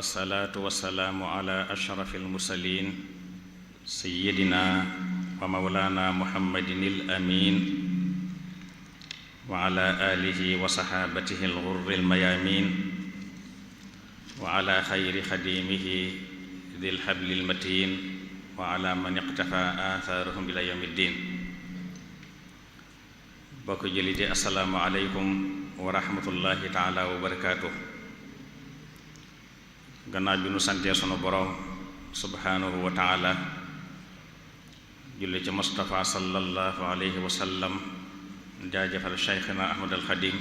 wasalaatu wasalaamu ala ashraf almursalin sayidina wa mawlana muhammadin al amin wa ala alihi wa saxaabatihi alxurri almayamin wa ala xayri xadimihi dil xabli almatin wa ala man iqtafa athaarahum ila yawmi ddin. bokk jëlite assalaamu aleykum wa rahmatullahi taala wa barakaatuh. gannaaw bi nu santee sunu boroom subhaanahu wa taala julli ci Mustafa sallallahu alayhi wa sallam jaajëfal Cheikhina Ahmad al Xadim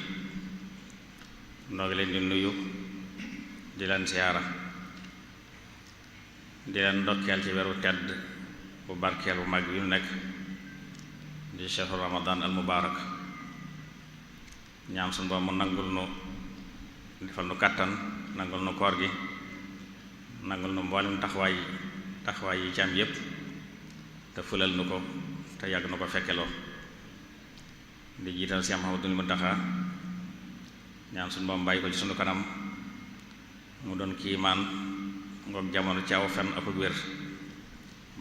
noo ngi leen di nuyu di leen siyaara di leen ndokkeel ci weeru tedd bu barkeel bu mag bi mu nekk di shahru Ramadan al mubaarak. ñaan sunu boroom mu nangul nu defal nu kàttan nangul nu koor gi nangul nu mboolem taxawaay yi ci am yépp te fulal nu ko te yàgg nu ko fekkeloo. di jiital si Muhammadul Muntaxa ñaan suñu boom bàyyi ko ci sunu kanam mu doon kiimaan ngoog jamono ci aw fen ak wér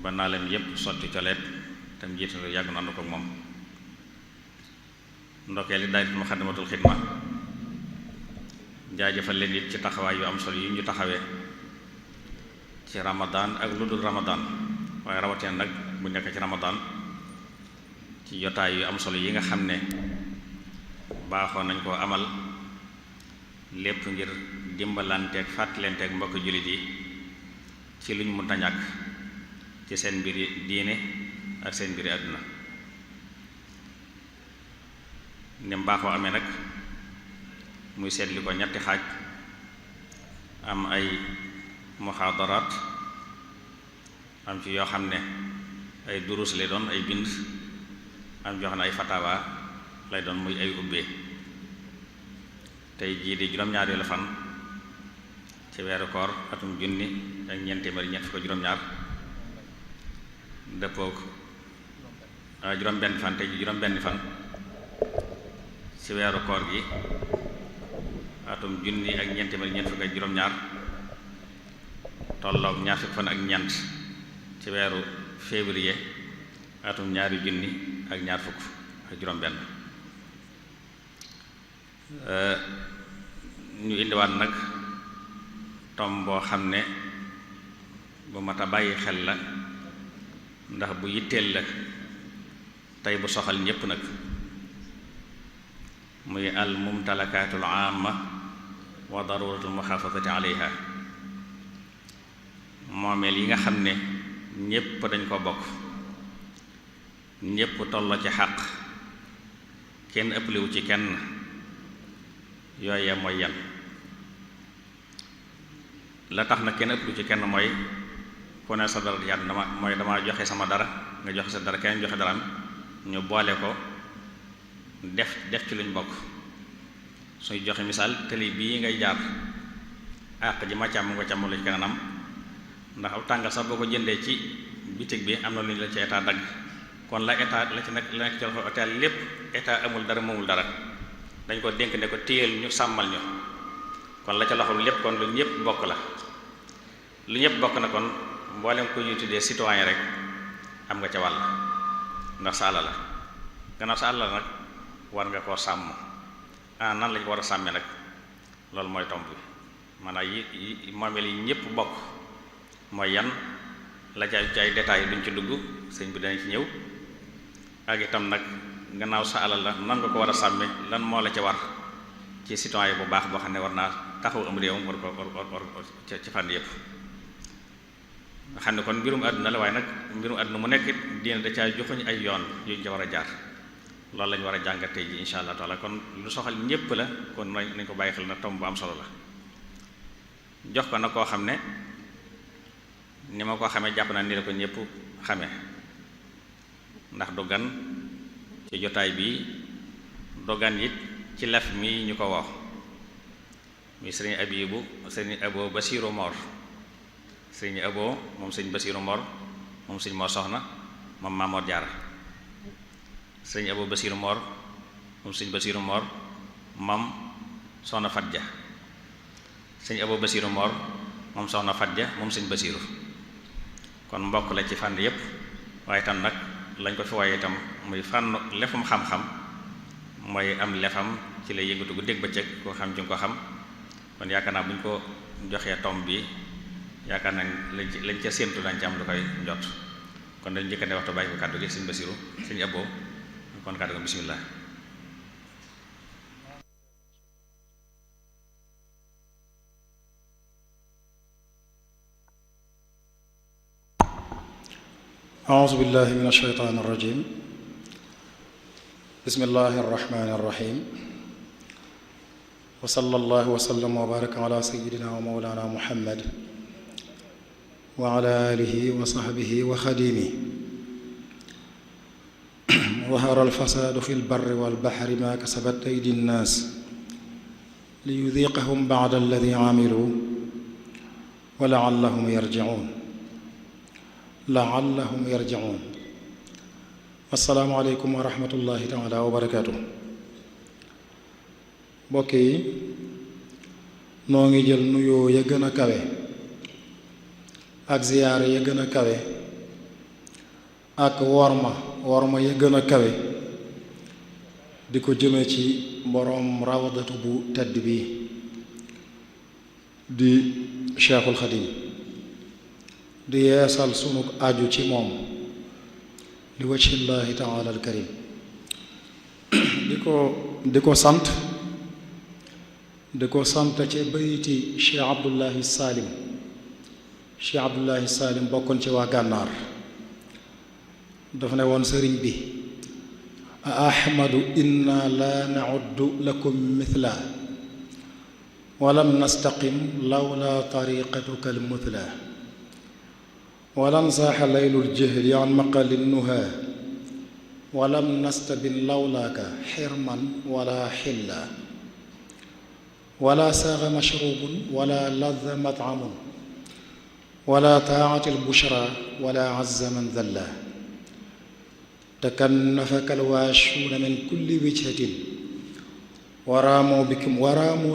ba naalem yépp sotti coleet te mu jiital yàgg nu ànd ko moom. ndokkee li daayira Muxaddamatul Xidma jaajëfal leen it ci taxawaay yu am solo yi ñu taxawee ci Ramadan ak lu dul Ramadan, waaye rawatina nag bu nekk ci Ramadan ci jotaay yu am solo yi nga xam ne baaxoon nañ koo amal lépp ngir dimbalanteeg fàttalanteeg mbokk jullit yi ci luñ mënta ñàkk ci seen mbiri diine ak seen mbiri àdduna. ni mu baaxoo amee nag muy seetli ko ñetti xaaj, am ay muxaadaraat, am ci yoo xam ne ay durus lay doon ay bind, am yoo xam ne ay fatawa lay doon muy ay ubbee. tey jii di juróom-ñaareelu fan ci weeru koor atum junni ak ñeent téeméer ñett fukk juróom-ñaar dëppook juróom-benn fan tey ji juróom-benn fan ci weeru koor gi atum junni ak ñeent téeméer ñett fukk juróom-ñaar tolloog ñaar fukk fan ak ñeent ci weeru février atum ñaari junni ak ñaar fukk ak juróom-benn. ñu indiwaat nag tom boo xam ne bu mat a bàyyi xel la ndax bu yitteel la tey bu soxal ñépp nag, muy al mumtalakaatul aama wa daruratul muxaafazati alayha. moomeel yi nga xam ne ñépp dañ ko bokk, ñépp tolloo ci xaq, kenn ëpplewu ci kenn, yooye mooy yan. la tax na kenn ëpplewu ci kenn mooy ku ne sa dara yaat dama joxe sama dara, nga joxe sa dara, kenn joxe daraam, ñu boole ko def ci luñ bokk. suy joxe misaal tëli bii ngay jaar àq ji ma càmm nga càmm la ci kanam, ndax ab tàngal sax boo ko jëndee ci bitig bi am na lu ñu la ci état dagg, kon la état la ci nekk ci loxo état lépp état amul dara moomul dara, dañ ko dénk ne ko téyel ñu sàmmal ñu, kon la ca loxo lépp kon lu ñëpp bokk la. lu ñëpp bokk na kon mboolem ko ñuy tuddee citoyen rek am nga ca wàll, ndax sa àll la. gannaaw sa àll la nag war nga koo sàmm. nan lañ ko war a sàmmee nag, loolu mooy tomb bi. maanaam yi moomeel yi ñëpp bokk mooy yan, la ca ay détails duñ ci dugg, sëñ bi danañ ci ñëw. ak itam nag gannaaw sa alal la nan nga ko war a sàmme, lan moo la ca war ci citoyen bu baax boo xam ne war naa taxaw am réewam war ko ci fànn yëpp. nga xam ne kon mbirum àdduna la, waaye nag mbirum àdduna mu nekk diine da caa joxuñ ay yoon yuñ ca war a jaar. loolu lañu war a jàngat tey ji insha allah taala. kon lu soxal ñépp la, kon nañ ko bàyyi xel na tomb bu am solo la. jox ko nag koo xam ne ni ma ko xamee jàpp naa ni la ko ñépp xamee, ndax du gan ci jotaay bi, du gan it ci lef mi ñu ko woo, muy sëriñ Abibu, sëriñ Abo Basiiru Mor, sëriñ Abo moom sëriñ Basiiru Mor moom sëriñ Mor Soxna moom Maamoor Jaara, sëriñ Abo Basiiru Mor moom sëriñ Basiiru Mor moom Soxna Fat Ja, sëriñ Abo Basiiru Mor moom soxna Fadja moom sëñ Basiiru kon mbokk la ci fànn yépp waaye tam nag lañ ko fi waaye itam muy fànn lefum xam-xam mooy am lefam ci lay yëngatu gu dégg bëccëg koo xam ci nga ko xam kon yaakaar naa bu ñu ko joxee tom bi yaakaar naa lañ ca séentu dañ ci am lu koy njot kon dañu njëkkante waxtu bàyyi ko kàddu gi sëñ Basiiru sëñ Abo kon kàddu gi bismillah أعوذ بالله من الشيطان الرجيم بسم الله الرحمن الرحيم وصلى الله وسلم وبارك على سيدنا ومولانا محمد وعلى آله وصحبه وخديمه ظهر الفساد في البر والبحر ما كسبت أيدي الناس ليذيقهم بعد الذي عملوا ولعلهم يرجعون assalaamu aleykum wa rahmatullahi taala wa barakaatu mbokk yi noo ngi jël nuyoo ya gën a kawe ak ziyaare ya gën a kawe ak worma ya gën a kawe di ko jëme ci boroom rawdatu bu tedd bi di Cheikhul Xadim di yeesal sunu aju ci moom li wajhillaahi taala al karim di ko sant ci bayti Cheikh Abdullahi Salim bokkoon ci waa gànnaar dafa ne woon sëriñ bi a ahmadu inna la na'uddu lakum mithla walam nastaqim lawla tariqatuka al muthla walam saaxa laylul jahli an maqali nuha walam nastabin lawlaaka xirman wala xilla wala saaxa mashrubun wala ladda matcamun wala taacati albushra wala azza man dalla takannafaka alwaashuuna min kulli wijhatin waraamu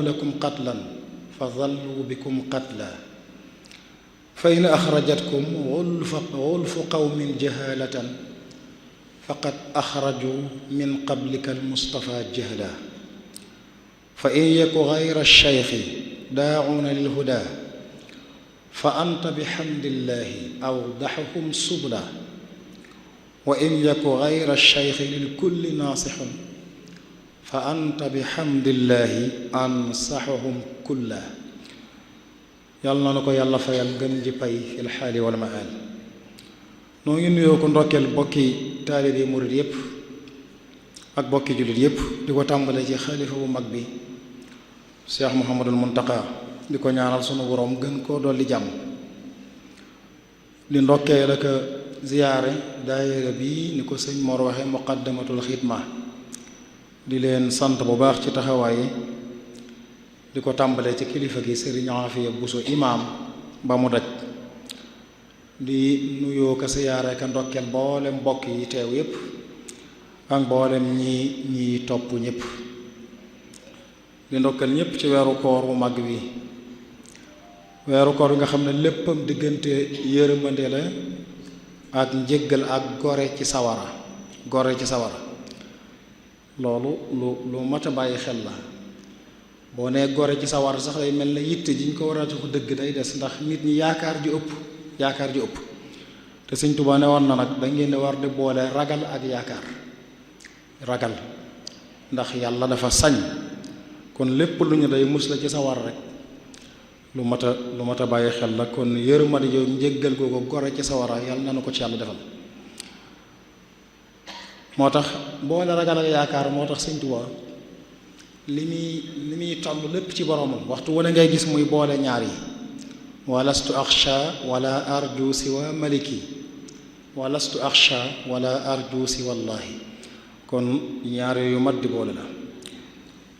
lakum qatlan fa dallu bikum qatla fa in axrajatkum wulfu qawmin jahalatan faqad axraju min qablika almustafa jahla fa in yaku gayra alcheyxi daacuuna lilhuda fa anta bixamdillahi awdaxuhum subla wa in yaku gayra alcheyxi lilkulli naasixun fa anta bixamdillahi ansaxuhum kulla yàlla na ko yàlla fayal gën ji pay fil xaali wal maal noo ngi nuyoo ko ndokkeel bokki taalibe murit yépp ak bokki jullit yépp di ko tàmbale ci xalifa bu mag bi Cheikh Muhammadul Muntaqa di ko ñaanal sunu boroom gën koo dolli jàmm di ndokkeel ak ziyaare daayira bi ni ko sëñ Mor waxe muqaddamatul xidma di leen sant bu baax ci taxawaay yi di ko tàmbalee ci kilifa gi sëriñ Afiya Buso imaam ba mu daj di nuyoo ka siyaare ka ndokkeel mboolem mbokk yi teew yépp ak mboolem ñi topp ñépp di ndokkeel ñépp ci weeru koor bu mag wi weeru koor bi nga xam ne léppam diggante yërmande la ak njëggal ak gore ci sawara loolu lu mat a bàyyi xel la boo nee gore ci sawar sax day mel ne yitte ji ñu ko war a jox dëgg day des ndax nit ñi yaakaar ji ëpp te Sëñ Tuubaa ne woon na nag da ngeen di war di boole ragal ak yaakaar ndax yàlla dafa sañ kon lépp lu ñu day mus la ci sawar rek lu mat a bàyyi xel la kon yërmande yow njéggal googu gore ci sawara yàlla na nu ko ci yàlla defal moo tax boole ragal ak yaakaar moo tax Sëñ Tuubaa li muy toll lépp ci boromam waxtu wane ngay gis muy boole ñaar yi walastu axsha wala arju siwa maliki walastu axsha wala arju siwa llahi kon ñaar yu mat di boole la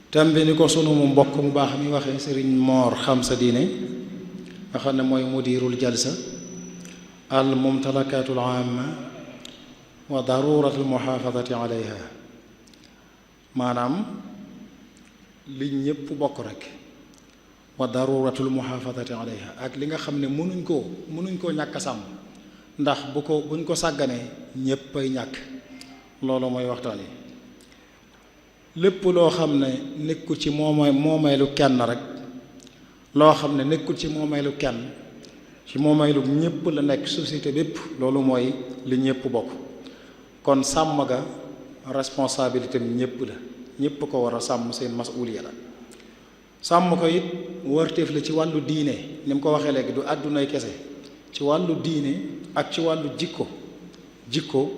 tembi ni ko sunu mu mbokk mu baax mi waxee sëriñ Moor xam sa diine nga xam ne mooy mudirul jalsa al mumtalakatul amma wa daruratul muhafadati alayha maanaam li ñépp bokk rek wa daruratul muhafadati alayha ak li nga xam ne mënuñ koo ñàkk a sàmm ndax buñ ko sàgganee ñépp ay ñàkk. loolu mooy waxtaan yi lépp loo xam ne nekkul ci moomeelu kenn rek loo xam ne nekkul ci moomeelu kenn ci moomeelu ñépp la nekk société bépp loolu mooy li ñépp bokk. kon sàmm ga responsabilité am ñépp la ñépp ko war a sàmm seen masuuliya la. sàmm ko it warteef la ci wàllu diine ni mu ko waxee léegi du àddunay kese ci wàllu diine ak ci wàllu jikko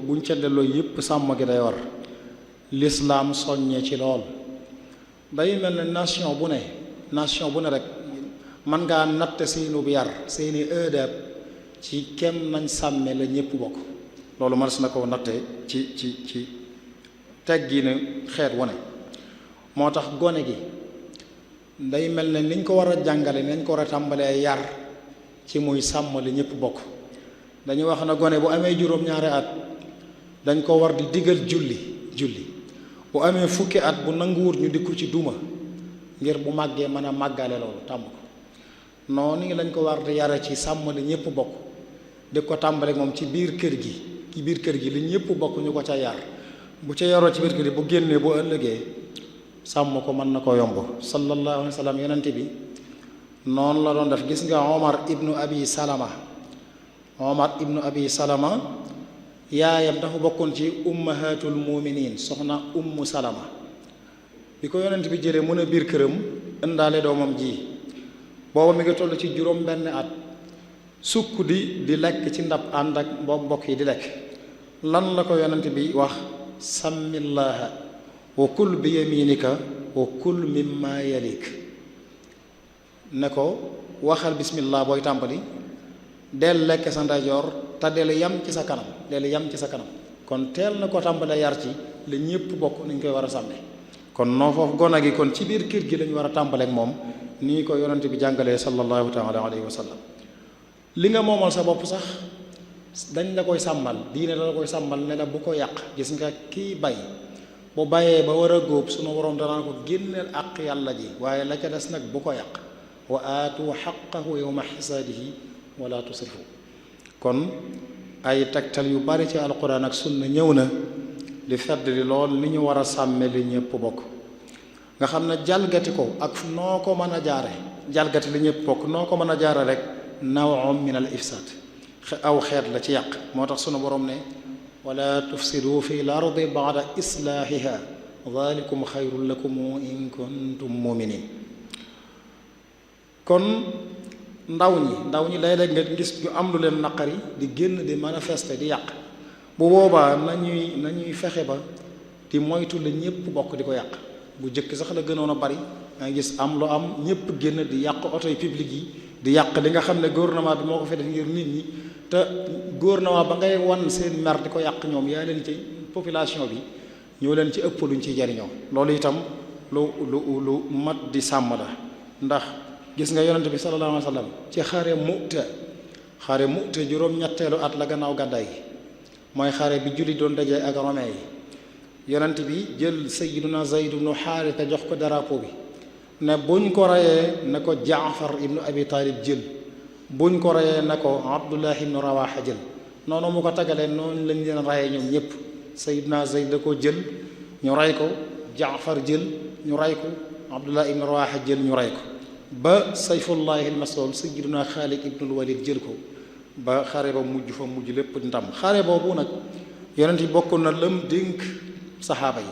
buñ ca delloo yépp sàmm gi day war. lislaam soññee ci lool day mel ne nation bu ne rek mën ngaa natt seenub yar seeni ëdab ci kem nañ sàmme la ñépp bokk. loolu mënees na ko natte ci teggi ne xeet wu ne. moo tax gone gi day mel ne niñ ko war a jàngale nañ ko war a tàmbalee yar ci muy sàmm li ñépp bokk. dañuy wax na gone bu amee juróom-ñaari at dañ ko war di digal julli bu amee fukki at bu nanguwut ñu di ko ci duma ngir bu màggee mën a màggale loolu tàmm ko. noonu lañ ko war di yare ci sàmm li ñépp bokk di ko tàmbale moom ci biir kër gi li ñépp bokk ñu ko ca yar bu ca yaroo ci biir kër gi bu génnee bu ëllëgee sàmm ko mën na ko yomb. sallallahu alayhi wa sallam yonente bi noonu la doon def. gis nga Omar ibnu abi Salama yaayam dafa bokkoon ci ummahatul muminin soxna ummu Salama bi ko yonent bi jëlee mën a biir këram indaale doomam ji booba mi ngi toll ci juróom benn at sukk di lekk ci ndab ànd ak mbokk yi di lekk. lan la ko yonent bi wax sàmmillaaha wa kul bi yaminika wa kul mimma yalik ne ko waxal bismillah booy tàmbali del lekk sa ndeyjoor te del yam ci sa kanam kon teel na ko tàmbalee yar ci la ñépp bokk nañ koy war a sàmme. kon noo foofu gone gi kon ci biir kër gi lañu war a tàmbaleek moom nii ko yonent bi jàngalee sallallahu taala alayhi wa sallam. li nga moomal sa bopp sax dañ la koy sàmmal diine la koy sàmmal ne la bu ko yàq. gis nga kii bay bu bayee ba war a góob sunu borom danaa ko génneel àq yàlla ji waaye la ca des nag bu ko yàq. wa aatu xaqahu yawma xisaadihi wala tusrifu. kon ay tegtal yu bari ci alquran ak sunna ñëw na di fedd li lool ni ñu war a sàmme li ñëpp bokk nga xam ne jalgati ko ak noo ko mën a jaare jalgati li ñëpp bokk noo ko mën a jaare rek naw'un min al ifsad aw xeet la ci yàq. moo tax sunu borom ne wala tufsidu fi l ardi ba'da islaahiha dhalikum xayrun lakum in kuntum muminin. kon ndaw ñi léeg-léeg nga gis ñu am lu leen naqari di génn di manifester di yàq bu boobaa nañuy fexe ba di moytu la ñépp bokk di ko yàq. bu jëkk sax la gënoon a bari nga gis am lu am ñépp génn di yàq oto yi publique yi di yàq li nga xam ne gouvernement bi moo ko fi def ngir nit ñi te gouvernement ba ngay wan seen mer di ko yàq ñoom yaa leen ci population bi ñoo leen ci ëpp luñ ciy jariñoo. loolu itam lu mat di sàmm la ndax gis nga yonente bi sallallahu alayhi wa sallam ci xare Mu'ta juróom-ñetteelu at la gannaaw gàddaay gi mooy xare bi julli doon dajee ak romain yi yonente bi jël sayyiduna Zayd ibnu Haarisa jox ko drapeau bi ne buñ ko reyee na ko Jaafar ibnu Abi Taalib jël buñ ko reyee na ko Abdullah ibnu Rawaha jël. noonu mu ko tagalee noonu lañ leen reyee ñoom ñëpp. sayyiduna Zayd da ko jël ñu rey ko, Jaafar jël ñu rey ko, Abdullah ibnu Rawaha jël ñu rey ko ba sayfullahi al-mas'ul sayyiduna Xaalid ibnul Walid jël ko ba xare ba mujj fa mujj lépp ndam. xare boobu nag yonent yi bokk na lam dénk saxaaba yi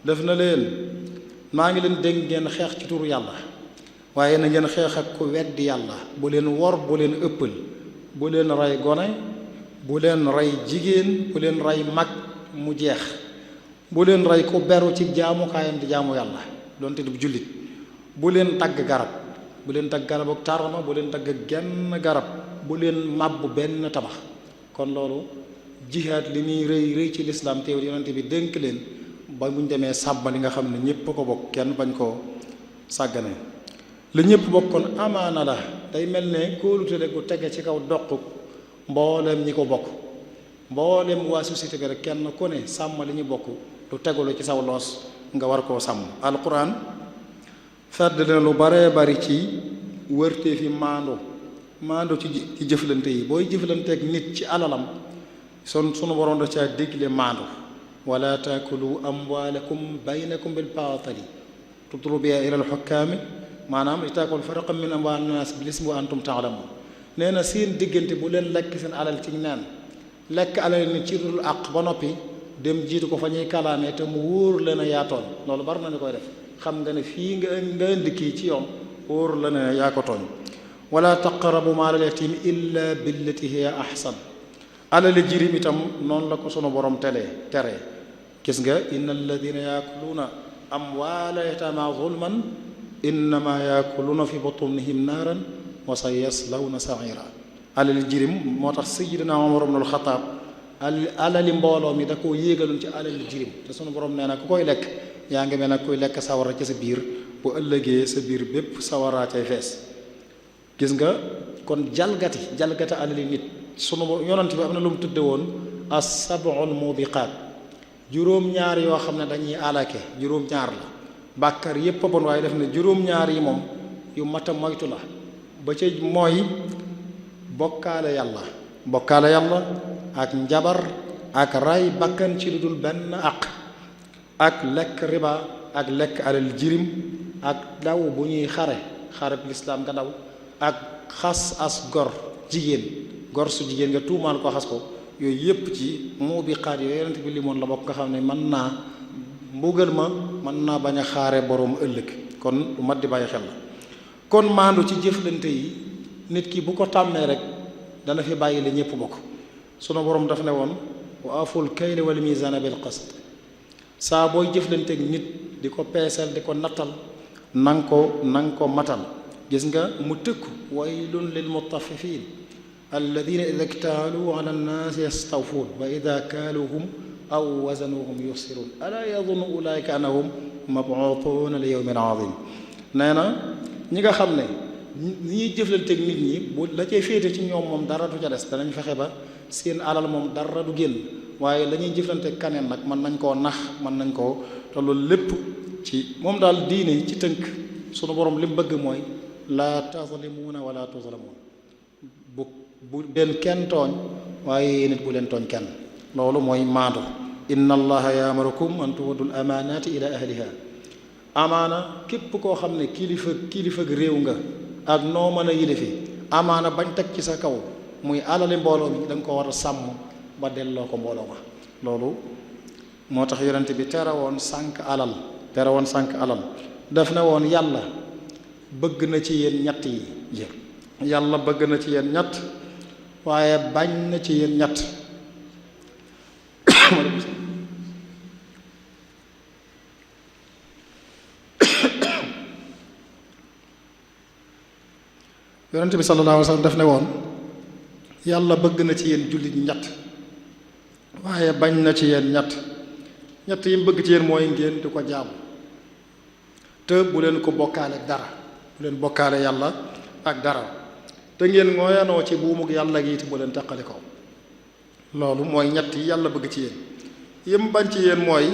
def na leen maa ngi leen dénk ngeen xeex ci turu yàlla waaye na ngeen xeex ak ku weddi yàlla bu leen wor bu leen ëppal bu leen rey gone bu leen rey jigéen bu leen rey mag mu jeex bu leen rey ku beru ci jaamukaayam di jaamu yàlla doonte du jullit bu leen dagg garab bu leen dagg garab ak tàrma bu leen dagg genn garab bu leen màbb benn tabax. kon loolu jihaad li muy rëy rëy ci lislaam teewul yonente bi dénk leen ba buñ demee sàmm li nga xam ne ñépp ko bokk kenn bañ koo sàggane. li ñépp bokk kon amaana la day mel ne kóolutale gu tege ci kaw doq mboolem ñi ko bokk mboolem waa société bi rek kenn ku ne sàmm li ñu bokk lu tegulu ci saw loos nga war koo sàmm. alquran fedd na lu baree bari ci wërtee fi maandu ci jëflante yi booy jëflanteeg nit ci alalam sunu borom da caa digle maandu wala taakulu amwaalakum baynakum bil baatili tudlu biha ila al hukkaami maanaam li taakulu faraqan min amwaali naas bil ismi wa antum taalamun nee na seen diggante bu leen lekk seen alal ci neen lekk alal nit ci dul àq ba noppi dem jiitu ko fa ñuy kalaamee te mu wóor la ne yaa tooñ loolu bari na ñu koy def xam nga ne fii nga indi kii ci yoon wóor la ne yaa ko tooñ wala taqrabu maalal yatiim illa billati hiya ahsan alali jirim itam noonu la ko sunu borom tere gis nga inna alladina yaakuluuna amwaala yataama zulman innama yaakuluuna fi butunihim naaran wa sa yaslawna saira alali jirim moo tax sayyidina Umar ibn al-Xattaab alali mbooloo mi da koo yéegaloon ci alali jirim te sunu borom nee na ku koy lekk yaa ngi mel nag kuy lekk sawara ci sa biir bu ëllëgee sa biir bépp sawaraa cay fees gis nga kon jalgati alali nit sunu yonent bi am na lu mu tudde woon as-sab'ul mubiqaat juróom-ñaar yoo xam ne dañuy alake juróom-ñaar la bàkkar yépp a bon waaye def ne juróom-ñaar yi moom yu mat a moytu la ba ca mooy bokkaale yàlla ak njabar ak ray bakkan ci lu dul benn ak lekk riba ak lekk alal jirim ak daw bu ñuy xareb lislaam nga daw ak xas as gor su jigéen nga tuumaal ko xas ko yooyu yépp ci mu bi xaat yooyu yonent bi limoon la bokk nga xam ne mën naa mbugal ma mën naa bañ a xaare boroom ëllëg kon lu mat di bàyyi xel la kon maandu ci jëflante yi nit ki bu ko tàmmee rek dana fi bàyyi la ñépp bokk sunu borom daf ne woon wa aful kayla wal mizaana bil qist saa booy jëflanteeg nit di ko peesal di ko nattal nang ko matal gis nga mu tëkku waylun lil mutaffifin alladina ida ktaaluu ala nnaasi yastawfuun wa ida kaaluuhum aw wazanuhum yuxsiruun alaa yadunnu ulaika annahum mabuutuuna li yawmin azim nee na ñi nga xam ne ñi ñuy jëflanteeg nit ñi bu la cay féete ci ñoom moom dara du ca des danañ fexe ba seen alal moom dara du génn waaye la ñuy jëflanteeg kaneen nag mën nañ koo nax mën nañ koo te loolu lépp ci moom daal diine ci tënk sunu borom li mu bëgg mooy laa tazlimuuna wala tuzlamuun bu leen kenn tooñ waaye nit bu leen tooñ kenn loolu mooy maandu inna allaha ya'murukum an tu'addul amaanaati ila ahliha amaana képp koo xam ne kilifa réew nga ak noo mën a yilifi amaana bañ teg ci sa kaw muy alali mbooloo mi da nga ko war a sàmm ba delloo ko mbooloo ma loolu moo tax yonent bi tere woon sànq alal daf ne woon yàlla bëgg na ci yéen ñett yi yàlla bëgg na ci yéen ñett waaye bañ na ci yéen ñett yonent bi sallallahu alayhi wa sallam daf ne woon yàlla bëgg na ci yéen jullit ñett waaye bañ na ci yéen ñett yi mu bëgg ci yéen mooy ngeen di ko jaamu te bu leen ko bokkaale ak dara bu leen bokkaale yàlla ak dara te ngeen ngooyanoo ci buumug yàlla gi te bu leen taqale ko loolu mooy ñett yi yàlla bëgg ci yéen yim bañ ci yéen mooy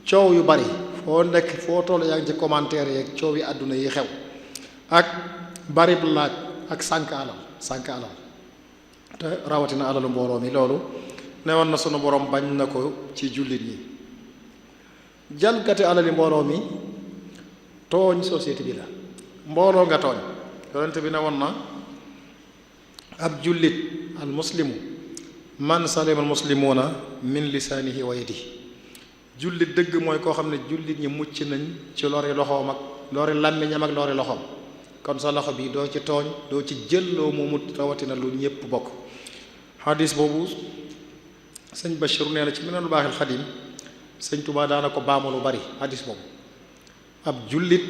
coow yu bari foo nekk foo toll yaa ngi ci commentaire yeeg coow yi àdduna yi xew ak barib laaj ak sànk alal te rawatina alalu mbooloo mi loolu newoon na sunu borom bañ na ko ci jullit yi jalgati alali mbooloo mi tooñ société bi la mbooloo nga tooñ yonent bi newoon na ab jullit al muslimu man salima al muslimuuna min lisaanihi wa yadihi jullit dëgg mooy koo xam ne jullit ñi mucc nañ ci lori loxoom ak lori làmmiñam ak lori loxoom kon sa loxo bi doo ci tooñ doo ci jël loo moomut rawatina lu ñépp bokk xadis boobu sëñ Bachir nee na ci Minanul Baaxil Xadim sëñ Tuubaa daana ko baamu lu bari xadis boobu ab jullit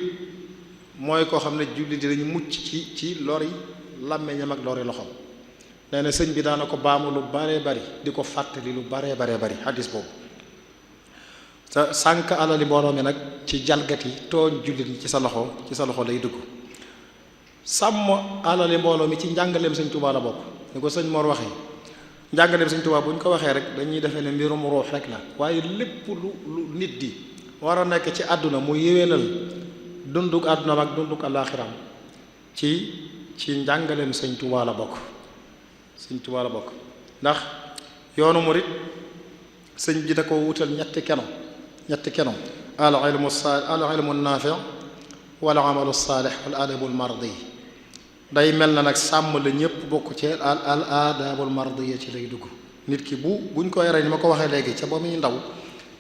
mooy koo xam ne jullit yi dañu mucc ci lori làmmiñam ak lori loxoom nee na sëñ bi daana ko baamu lu baree bari di ko fàttali lu baree bari xadis boobu sa sànq alali mbooloo mi nag ci jalgati tooñ jullit ñi ci sa loxo lay dugg sàmm alali mbooloo mi ci njàngaleem sëñ Tuubaa la bokk ni ko sëñ Mor waxee njàngaleem sëñ Tuubaa bu ñu ko waxee rek dañuy defee ne mbirum ruux rek la waaye lépp lu nit di war a nekk ci àdduna mu yéwénal dunduk àdduna ak dunduk àllaaxiram ci njàngaleem sëñ Tuubaa la bokk sëñ Tuubaa la bokk ndax yoonu murit sëñ bi da ko wutal ñetti keno al ilmu naafi' wal amalu saalih wal adabul mardi day mel na nag sàmm la ñëpp bokk ci al adabul mardiya ci lay dugg nit ki buñ ko yaree ni ma ko waxee léegi ca ba muy ndaw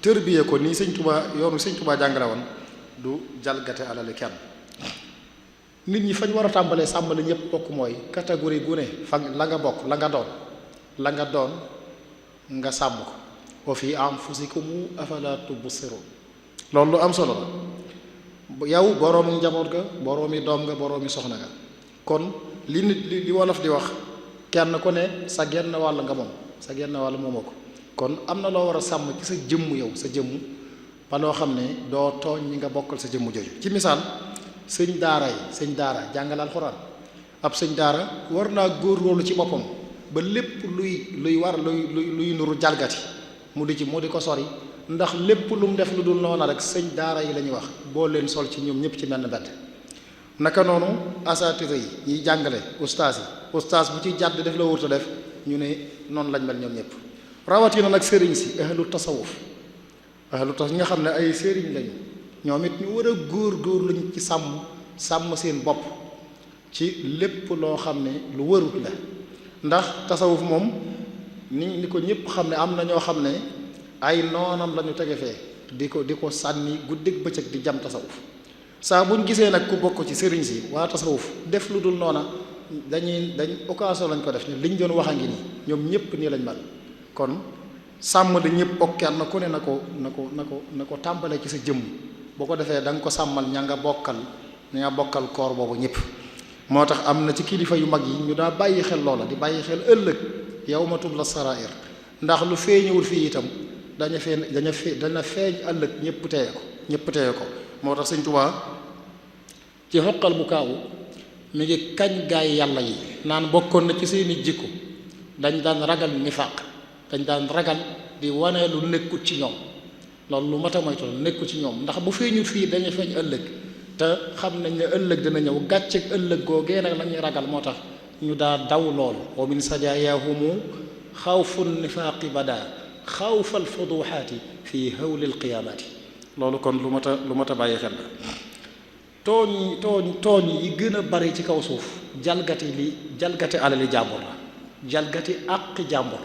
tërbiye ko nii sëñ Tuubaa yoonu sëñ Tuubaa jàngale woon du jalgate alali kenn nit ñi fañ war a tàmbalee sàmm la ñëpp bokk mooy catégorie gu ne fa la nga bokk la nga doon nga sàmm ko wa fi anfusikum afala tubsirun loolu lu am solo la yow boroomi njaboot ga boroomi doom nga boroomi soxna nga kon li wolof di wax kenn ku ne sa genn wàll nga moom sa genn wàll moomoo ko kon am na loo war a sàmm ci sa jëmm yow sa jëmm ba loo xam ne doo tooñ ñi nga bokkal sa jëmm jooju ci misaal sëñ daara jàngale alxuraan ab sëñ daara war naa góorgóorlu ci boppam ba lépp luy nuru jalgati mu di ko sori ndax lépp lu mu def lu dul noona rek sëñ daara yi la ñuy wax boo leen sol ci ñoom ñëpp ci menn bett naka noonu asatira yi ñiy jàngale ustaas bu ci jàdd def la wurta def ñu ne noonu lañ mel ñoom ñëpp rawatina nag sëriñ si ahlu tasawuf ñi nga xam ne ay sëriñ lañu ñoom it ñu war a góor luñ ci sàmm seen bopp ci lépp loo xam ne lu warut la ndax tasawuf moom ni ko ñëpp xam ne am na ñoo xam ne ay noonam lañu tege fee di ko sànni guddig bëccëg di jam tasawuf saa buñ gisee nag ku bokk ci sëriñ si waa tasawuf def lu dul noona dañ occasion lañ ko def ne liñ doon wax a ngi nii ñoom ñëpp nii lañ mel kon sàmm la ñëpp bokk kenn ku ne na ko tàmbalee ci sa jëmm boo ko defee da nga ko sàmmal ña nga bokkal koor boobu ñëpp moo tax am na ci kilifa yu mag yi ñu daa bàyyi xel loola di bàyyi xel ëllëg yawma tubla sarair ndax lu feeñewul fii itam dana feeñ ëllëg ñëpp teeye ko moo tax sëñ Tuubaa ci xoqal bu kaawu mi ngi kañ gaay yàlla yi naan bokkoon na ci seeni jikko dañ daan ragal nifaq dañ daan ragal di wane lu nekkut ci ñoom loolu lu mat a moytu nekkut ci ñoom ndax bu feeñut fii dañu feeñ ëllëg te xam nañ ne ëllëg dina ñëw gàcceeg ëllëg googee nag la ñuy ragal moo tax ñu daa daw loolu wa min sajaayahumu xawfun nifaaqi bada xawfal fuduxaati fi hawlil qiyaamaati loolu kon lu mat a bàyyi xel la tooñ yi gën a bari ci kaw suuf jalgati alali jàmbur la jalgati àqi jàmbur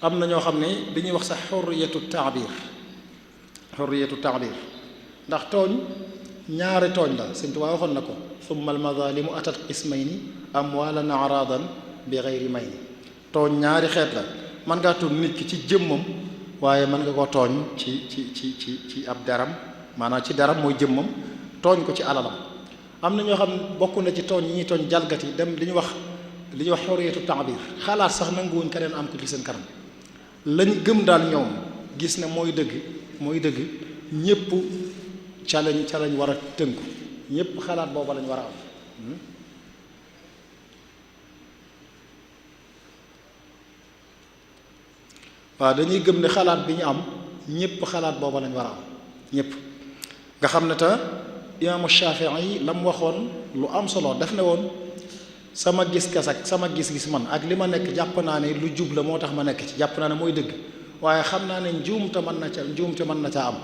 am na ñoo xam ne dañuy wax sax xurriyatu taabir ndax tooñ ñaari tooñ la Sëñ Tuubaa waxoon na ko summa almadalimu atat qismayni amwalan aradan bi gayri mayni tooñ ñaari xeet la mën ngaa tooñ nit ki ci jëmmam waaye mën nga ko tooñ ci ab deram maanaam ci deram mooy jëmmam tooñ ko ci alalam am na ñoo xam bokk na ci tooñ yi ñuy tooñ jalgati dem li ñuy wax xurriyatu taabir xalaat sax nanguwuñ keneen am ko ci seen kanam lañ gëm daal ñoom gis ne mooy dëgg ñépp ca lañ war a tënku ñépp xalaat booba lañ war a am waaw dañuy gëm ne xalaat bi ñu am ñépp xalaat booba lañ war a am ñépp nga xam ne te imaamu Shaafi'i yi la mu waxoon lu am solo def ne woon sama gis-gas ak sama gis-gis man ak li ma nekk jàpp naa ne lu jub la moo tax ma nekk ci jàpp naa ne mooy dëgg waaye xam naa ne njuumte mën na ca am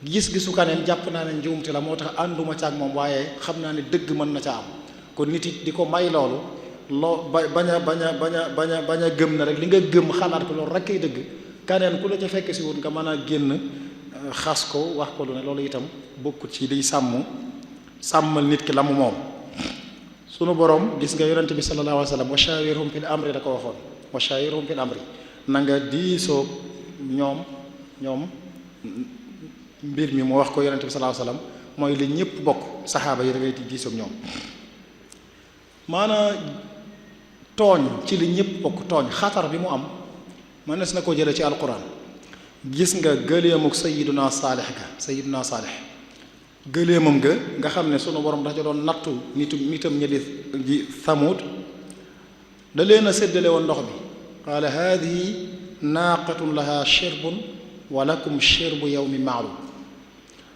gis-gisu kaneen jàpp naa ne njuumte la moo tax ànduma ca ak moom waaye xam naa ne dëgg mën na ca am kon nit it di ko may loolu bañ a gëm na rek li nga gëm xalaat ko loolu rek kay dëgg kaneen ku la ca fekk si wut nga mën a génn xas ko wax ko lu ne loolu itam bokkut ci liy sàmmal nit ki la mu moom sunu borom gis nga yonente bi sallallahu alayhi wa sallam wa shawirhum fil amri da ko waxoon wa shawirhum fil amri na nga diisoo ñoom mbir mi mu wax ko yonente bi sallallahu alayhi wa sallam mooy li ñëpp bokk saxaaba yi da ngay diisoog ñoom maanaam tooñ ci li ñëpp bokk tooñ xatar bi mu am mënees na ko jële ci alquran gis nga gëleemuk sayiduna saalix gëleemam nga xam ne sunu borom dafa doon nattu nitam ñi di Samud da leen a séddale woon ndox bi qaala haadihi naaqatun laha shirbun wa lakum shirbu yawmin ma'lum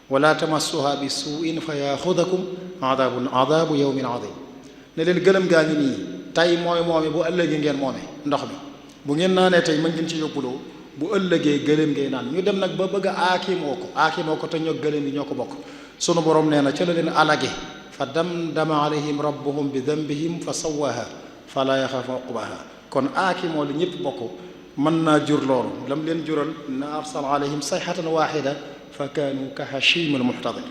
wala tamassuha bi suu'in fa yaxudakum adabu yawmin adim ne leen gëlëm gaa ngi nii tey mooy moome bu ëllëgee ngeen moome ndox mi bu ngeen naanee tey mën ngeen ci yóbbuloo bu ëllëgee gëlëm ngay naan ñu dem nag ba bëgg a aakimoo ko te ñoo gëlëm yi ñoo ko bokk sunu borom nee na ca la leen alage fa damdama alayhim rabbuhum bi dambihim fa sawaha fala yaxaafu uqbaha kon aakimoo li ñëpp bokk mën naa jur loolu lam leen jural na arsal alayhim sayhatan waxida fa kaanu ka hashimil muhtadir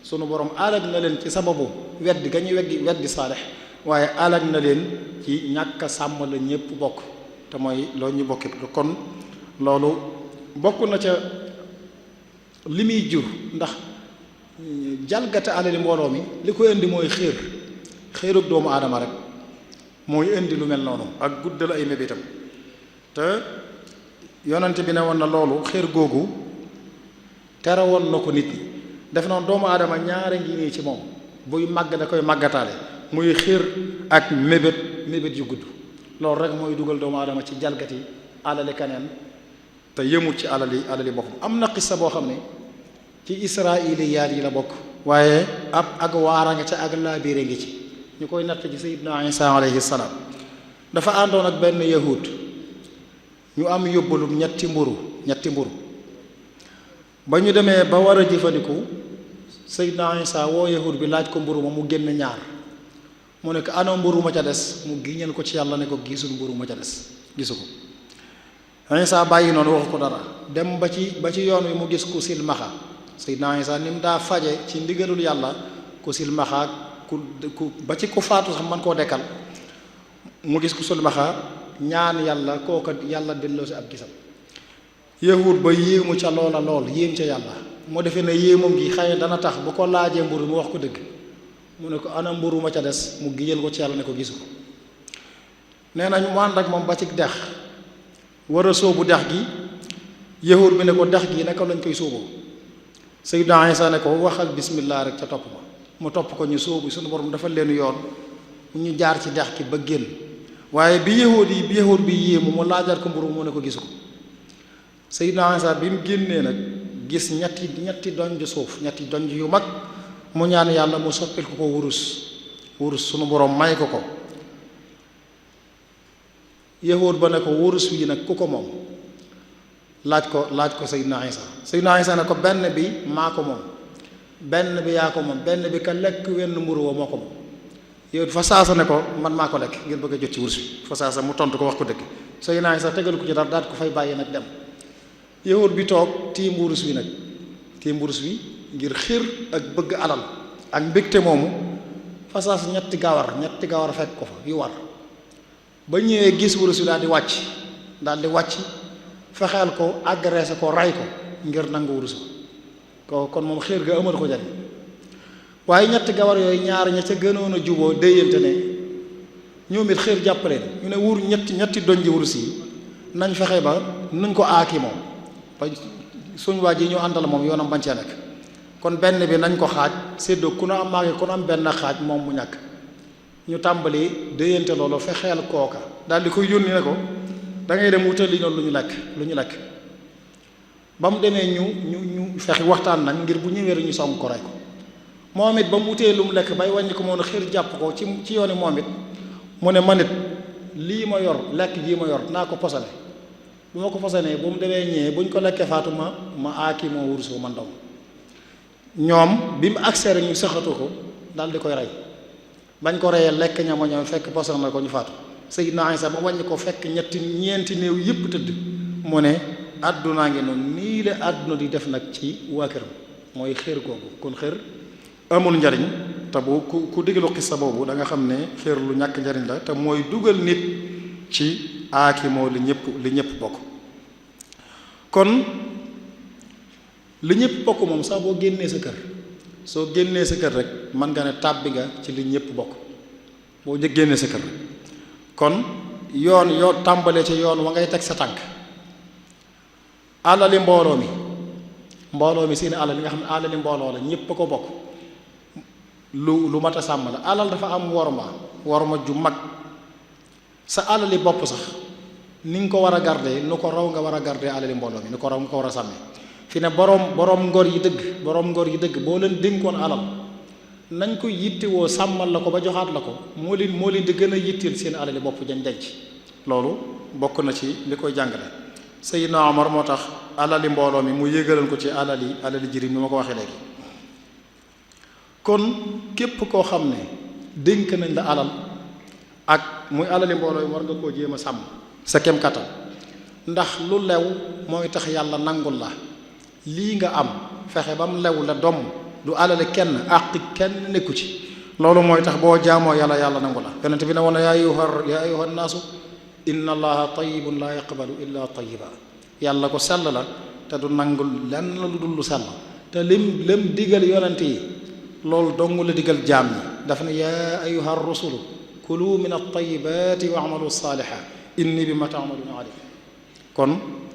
sunu borom alag na leen ci sababu weddi ga ñu weddi saalix waaye alag na leen ci ñàkk a sàmm la ñëpp bokk te mooy loolu ñu bokki kon loolu bokk na ca li muy jur ndax jalgate alali mbooloo mi li ko indi mooy xéerug doomu aadama rek mooy indi lu mel noonu ak guddal ay mébétam te yonante bi ne woon na loolu xéer googu tere woon na ko nit ñi def noonu doomu aadama ñaare ngi nii ci moom buy màgg da koy màggataale muy xéer ak mébét yu gudd loolu rek mooy dugal doomu aadama ci jalgati alali kaneen te yëmul ci alali boppam am na xissa boo xam ne ci israiliyaat yi la bokk waaye ak waara nga ca ak laabiire ngi ci ñu koy natt ci sayyidna Isa alayhi salaam dafa àndoon ak benn yahud ñu am yóbbalum ñetti mburu ba ñu demee ba war a jëfandiku sayyidna Isa woo yahud bi laaj ko mburu ma mu génn ñaar mu ne ko ana mburu ma ca des mu giñal ko ci yàlla ne ko gisul mburu ma ca des gisu ko Isa bàyyi noonu waxu ko dara dem ba ci yoon wi mu gis ku silmaxa sayyidna Isa ni mu daa faje ci ndigalul yàlla ku silmaxa ku ba ci ku faatu sax man koo dekkal mu gis ku silmaxa ñaan yàlla kooka yàlla delloo si ab gisam yahud ba yéemu ca loola lool yéem ca yàlla moo defee ne yéemam gi xëy dana tax bu ko laajee mburu mu wax ko dëgg mu ne ko ana mburu ma ca des mu gijal ko ci yàlla ne ko gisu ko nee nañ mu ànd ak moom ba ci dex war a sóobu dex gi yahud bi ne ko dex gi naka lañ koy sóoboo sayyidna Isa ne ko waxal bismillah rek ca topp ma mu topp ko ñu sóobu suñu borom dafa leen yoon ñu jaar ci dex gi ba génn waaye bi yahud bi yéemu mu laajaat ko mburu mu ne ko gisu ko sayyidna Isa bi mu génnee nag gis ñetti donj suuf ñetti donj yu mag mu ñaan yàlla mu soppil ko wurus sunu borom may ko yahud ba ne ko wurus wi nag ku ko moom laaj ko sayyidna Isa ne ko benn bi maa ko moom benn bi yaa ko moom benn bi ka lekk wenn mburu wa moo ko moom yow fa saasa ne ko man maa ko lekk ngir bëgg a jot ci wurus wi fa saasa mu tontu ko wax ko dëgg sayyidna Isa tegal ko ci dara daal ko fay bàyyi nag dem yahud bi toog tiim wurus wi ngir xiir ak bëgg alal ak mbégte moomu fa saasa ñetti gawar fekk ko fa yu war ba ñëwee gis wurus wi daal di wàcc fexeel ko agressé ko ray ko ngir nangu wurus ko kon moom xiir ga amal ko jariñ waaye ñetti gawar yooyu ñaar ña ca gënoon a juboo déyante ne ñoom it xiir jàppaleen ñu ne ñetti donji wurus yi nañ fexe ba nuñ ko aaki moom ba suñ waa ji ñu àndal moom yoonam bañ cee nekk kon benn bi nañ ko xaaj séddoo ku ne am maagi ku ne am benn xaaj moom mu ñàkk ñu tàmbali déyante loolu fexeel kooka daal di koy yónni ne ko da ngay dem wutal li noonu lu ñu lekk ba mu demee ñu fexe waxtaan nag ngir bu ñëwee ñu song ko rey ko moom it ba mu wutee lu mu lekk bay wàññi ko moom xir jàpp ko ci yooni moom it mu ne man it lii ma yor lekk jii ma yor naa ko posale bu ma ko posanee bu mu demee ñëwee buñ ko lekkee faatu ma aaki moo wurusoo man ndaw ñoom bi mu accès rek ñu saxatu ko daal di koy rey bañ ko reyee lekk ñama ñoom fekk posan na ko ñu faatu Sayyidna Isa ba wàññi ko fekk ñeenti néew yépp tëdd mu ne àddunaa ngi noonu nii la àdduna di def nag ci waa këram mooy xéer googu kon xéer amul njariñ te bu ku diglu xissa boobu da nga xam ne xéer lu ñàkk njariñ la te mooy dugal nit ci aaki moo li ñëpp bokk kon li ñëpp bokk moom sax boo génnee sa kër rek mën nga ne tàbbi nga ci li ñëpp bokk boo génnee sa kër rek kon yoo tàmbalee ci yoon wa ngay teg sa tànk alali mbooloo mi seeni alal li nga xam ne alali mbooloo la ñëpp a ko bokk lu mat a sàmm la alal dafa am worma ju mag sa alali bopp sax ni nga ko war a garder nu ko raw nga war a garder alali mbooloo mi ni ko raw nga ko war a sàmmee fi ne boroom ngor yi dëgg boo leen dénkoon alal nañ ko yittewoo sàmmal la ko ba joxaat la ko moo leen di gën a yitteel seen alali bopp jañ denc. loolu bokk na ci li koy jàngale Seydina Omar moo tax alali mbooloo mi mu yégalal ko ci alali jirim ni ma ko waxee léegi. kon képp koo xam ne dénk nañ la alal ak muy alali mbooloo mi war nga koo jéem a sàmm sa kem kattan ndax lu lew mooy tax yàlla nangul la lii nga am fexe ba mu lew la doom du alale kenn àq kenn nekku ci loolu mooy tax boo jaamoo yàlla nangu la yonent bi ne woon yaa ayyuha nnaasu inna allaha tayyibun laa yaqbalu illa tayyiba yàlla ko sell la te du nangul lenn lu dul lu sell te lim digal yonent yi loolu dong la digal jaam ñi daf ne yaa ayyuha rusulu kulu min at-tayyibati wa amalu saaliha inni bima ta'maluna alim kon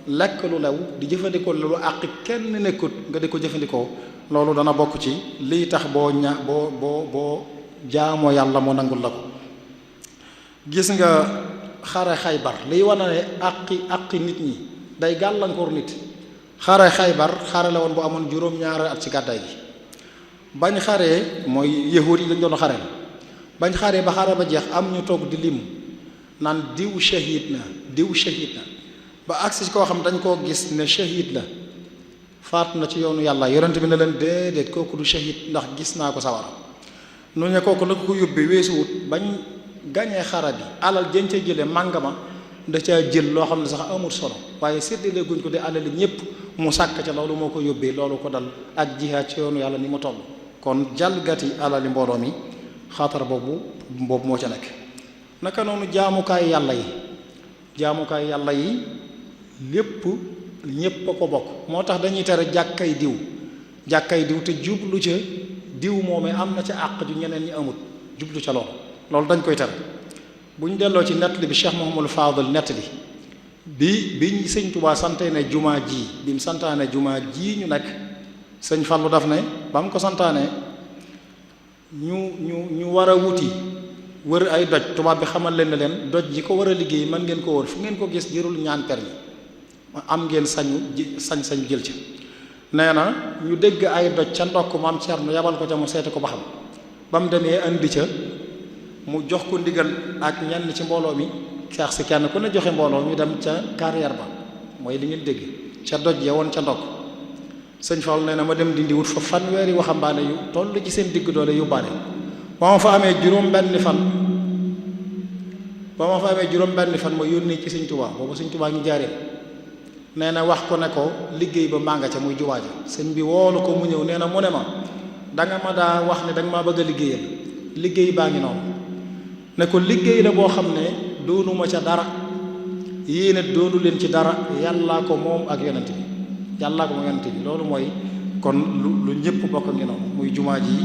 lekk lu lew di jëfandikoo lu àq kenn nekkut nga di ko jëfandikoo loolu dana bokk ci lii tax boo jaamoo yàlla moo nangul la ko. gis nga xare Xaybar liy wane ne àqi nit ñi day gàllankoor nit xare Xaybar xare la woon bu amoon juróom-ñaari at ci gàddaay gi bañ xaree mooy yahuud yi lañ doon xareel bañ xaree ba xare ba jeex am ñu toog di lim naan diw shahid na ba agsi ci koo xam dañ koo gis ne shahid la faatu na ci yoonu yàlla yonent bi ne leen déedéet kooku du shahid ndax gis naa ko sawara nu ne kooku la ko yóbbee weesuwut bañ gañee xara bi alal jën ca jële màngama da caa jël loo xam ne sax amul solo waaye séddale guñ ko de alali ñépp mu sàkk ca loolu moo ko yóbbee loolu ko dal ak jihaad ci yoonu yàlla ni mu toll kon jalgati alali mbooloo mi xatar boobu moo ca nekk. naka noonu jaamukaay yàlla yi lépp ñépp a ko bokk moo tax dañuy tere jàkkay diw te jublu ca diw moomee am na ca àq ju ñeneen ñi amut jublu ca loolu dañ koy tere bu ñu delloo ci nettali bi Cheikh Mouhamadou Fadel nettali bi sëñ Touba santaane jumaa ji bi mu santaane jumaa ji ñu nekk sëñ Fallou daf ne ba mu ko santaane ñu war a wuti wër ay doj tubaab bi xamal leen ne leen doj yi ko war a liggéey mën ngeen ko wër fu ngeen ko gis jërul ñaan permis am ngeen sañ-sañ jël ca nee na ñu dégg ay doj ca ndokk maam Cerno yabal ko ca mu seeti ko ba xam ba mu demee andi ca mu jox ko ndigal ak ñenn ci mbooloo mi xeex si kenn ku ne joxe mbooloo ñu dem ca carrière ba mooy li ngeen dégg ca doj ya woon ca ndokk sëñ Fall nee na ma dem dindi wut fa fanweeri waxambaane yu toll ci seen digg doole yóbbaale ba ma fa amee juróom-benni fan ma yónnee ci sëñ Tuubaa boobu sëñ Tuubaa ngi jaaree nee na wax ko ne ko liggéey ba maa nga ca muy jumaa ja sëñ bi woolu ko mu ñëw nee na mu ne ma danga ma daa wax ne danga maa bëgg a liggéeyal liggéey baa ngi noonu ne ko liggéey la boo xam ne doonuma ca dara yéene doonu leen ci dara yàllaa ko moom ak yonent bi loolu mooy kon lu ñëpp bokk ngi noonu muy jumaa ji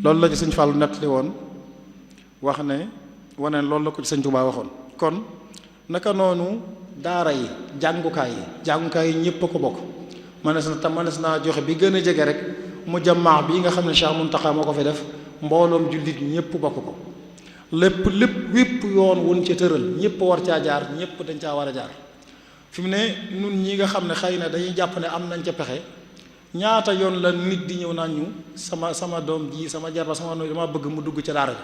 loolu la ci sëñ Fallu nettali woon wax ne wane loolu la ko ci sëñ Tuubaa waxoon kon naka noonu daara yi jàngukaay yi ñëpp a ko bokk mënees naa joxe bi gën a jege rek mu jamaa bi nga xam ne Cheikh Mountakha moo ko fi def mbooloom jullit ñëpp bokk ko wépp yoon wun ca tëral ñëpp war caa jaar ñëpp dañ caa war a jaar fi mu ne nun ñi nga xam ne xëy na dañuy jàpp ne am nañ ca pexe ñaata yoon la nit di ñëw naan ñu sama doom ji sama jarba sama no dama bëgg mu dugg ca daara ji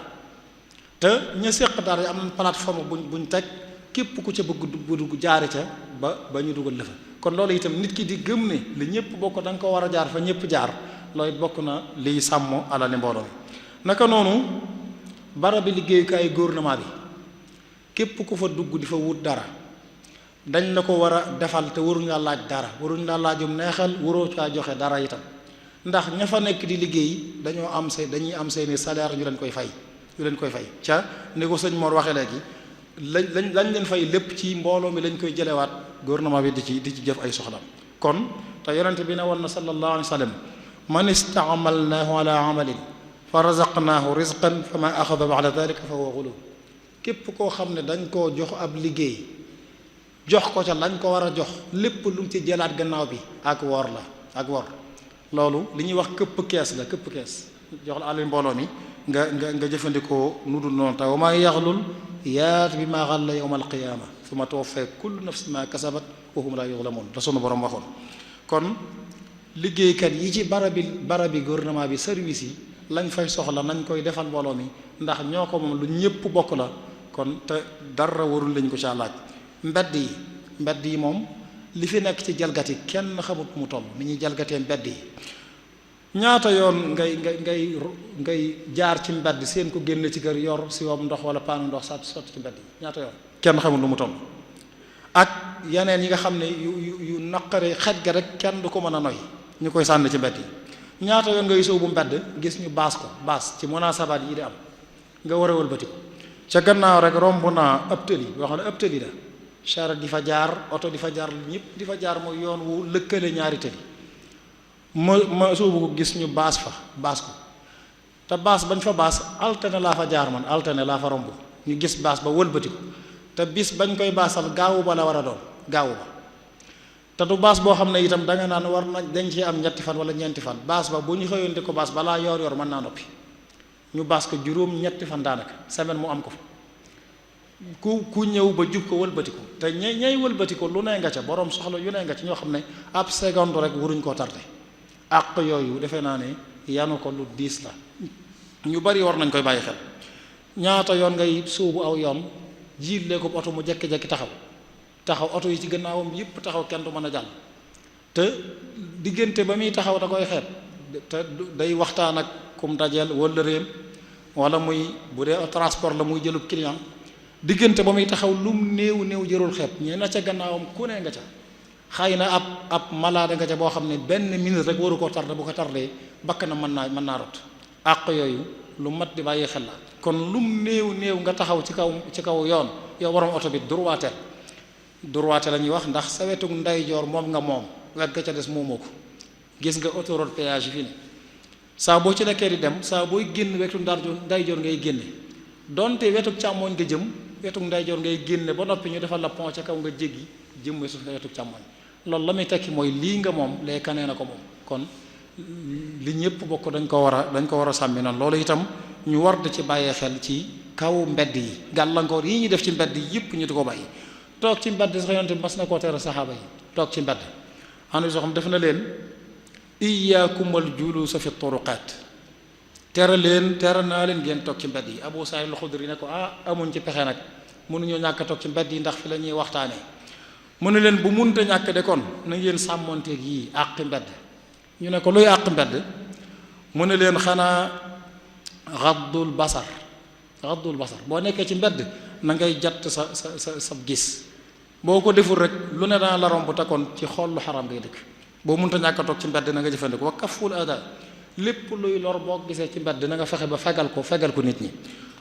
te ña séq daara ji am nañ plateforme buñ teg képp ku ca bëgg dugg jaari ca ba ñu dugal la fa kon loolu itam nit ki di gëm ne li ñëpp bokk da nga ko war a jaar fa ñëpp jaar loolu bokk na liy sàmm alali mbooloo mi naka noonu barabi liggéeyukaay gouvernement bi képp ku fa dugg di fa wut dara dañ la ko war a defal te waruñ la laaj dara waruñ la laajum neexal waroo caa joxe dara itam ndax ña fa nekk di liggéey dañuy am seeni salaire ñu leen koy fay ca ni ko sëñ Mor waxee léegi lañ leen fay lépp ci mbooloo mi lañ koy jëlewaat gouvernement bi di ci jëf ay soxlam kon te yonente bi ne woon na sallallahu alayhi wa sallam man istaamalnaahu ala amalin fa razaqnaahu rizqan fa ma axada ba'da dalika fa huwa ghulul képp koo xam ne dañ koo jox ab liggéey jox ko ca lañ ko war a jox lépp lu mu ci jëlaat gannaaw bi ak wor loolu li ñuy wax këpp kees la këpp kees jox la àll mbooloo mi nga jëfandikoo nu dul noonu taw maa yaxlul yaat bi maa xalla yawma alqiyaama summa tuwaffa kullu nafsin ma kasabat wa hum laa yuzlamuun la sunu borom waxoon. kon liggéeykat yi ci barabi gouvernement bi service yi lañ fay soxla nañ koy defal mbooloo mi ndax ñoo ko moom lu ñëpp bokk la kon te dara warul lañ ko caa laaj. mbedd yi moom li fi nekk ci jalgati kenn xamut mu toll ni ñuy jalgatee mbedd yi ñaata yoon ngay jaar ci mbedd seen ko génn ci kër yor si wam ndox wala paanu ndox sotti ci mbedd yi ñaata yoon kenn xamut lu mu toll. ak yeneen yi nga xam ne yu naqare xet ga rek kenn du ko mën a noy ñu koy sànni ci mbedd yi ñaata yoon ngay sóobu mbedd gis ñu baas ci munaasabaat yi di am nga war a wëlbati ko ca gannaaw rek romb naa ab tëli boo xam ne ab tëli la chara di fa jaar oto di fa jaar ñëpp di fa jaar mooy yoon wu lëkkale ñaari tëli ma sóobu ko gis ñu baas ko te baas bañ fa baas altine laa fa jaar man altine laa fa romb ñu gis baas ba wëlbati ko te bis bañ koy baasal gaawu ba la war a doon gaawu ba te du baas boo xam ne itam danga naan war na dañ ci am ñetti fan wala ñeenti fan baas ba bu ñu xëyoon di ko baas balaa yor mën naa noppi ñu baas ko juróom ñetti fan daanaka semaine mu am ko fa ku ñëw ba jub ko wëlbati ko te ñay wëlbati ko lu ne nga ca borom soxla yu ne nga ci ñoo xam ne ab seconde rek waruñ koo tardé àq yooyu defe naa ne yanu ko lu diis la ñu bari war nañ koy bàyyi xel. ñaata yoon ngay sóobu aw yoon jiitlee ko oto mu jekki-jekki taxaw oto yi ci gannaawam yëpp taxaw kenn du mën a jàll te diggante ba muy taxaw da koy xeeb te day waxtaan ak kum dajeel wala réem wala muy bu dee transport la muy jëlub client diggante ba muy taxaw lum néew jërul xeeb ñe na ca gannaawam ku ne nga ca xëy na ab malade nga ca boo xam ne benn minute rek waru koo tardé bu ko tardé bakk na mën naa rot àq yooyu lu mat di bàyyi xel la kon lum néew nga taxaw ci kaw yoon yow borom oto bi droite la ñuy wax ndax sa wetu ndeyjoor moom nga moom wet ga ca des moomoo ko gis nga autoroute péage fii ne saa boo ci nekkee di dem saa booy génn wetu ndeyjoor ngay génne donte wetu càmmooñ nga jëm wetu ndeyjoor ngay génne ba noppi ñu defal la pont ca kaw nga jéggi jëm wetu càmmooñ loolu la muy tekki mooy lii nga moom lee kanee na ko moom kon li ñëpp bokk dañ ko war a sàmmi noonu loolu itam ñu war di ci bàyyee xel ci kaw mbedd yi gàllankoor yi ñuy def ci mbedd yi yëpp ñu di ko bàyyi toog ci mbedd sax yonent bi mas na koo tere saxaaba yi toog ci mbedd anu soo xam def na leen iyaakumal juluusa fi turuqaat tere naa leen ngeen toog ci mbedd yi Abu Saïd al-Xudri ne ko amuñ ci pexe nag mënuñoo ñàkk a toog ci mbedd yi ndax fi la ñuy waxtaanee mu ne leen bu munta ñàkk de kon na ngeen sàmmonteeg yii àqi mbedd ñu ne ko luy àq mbedd mu ne leen xanaa xaddul basar boo nekkee ci mbedd na ngay jatt sa gis boo ko deful rek lu ne dana la romb te kon ci xool lu xaram ngay dëkk boo munta ñàkk a toog ci mbedd na nga jëfandikoo wa kaful ada lépp luy lor boo gisee ci mbedd na nga fexe ba fegal ko nit ñi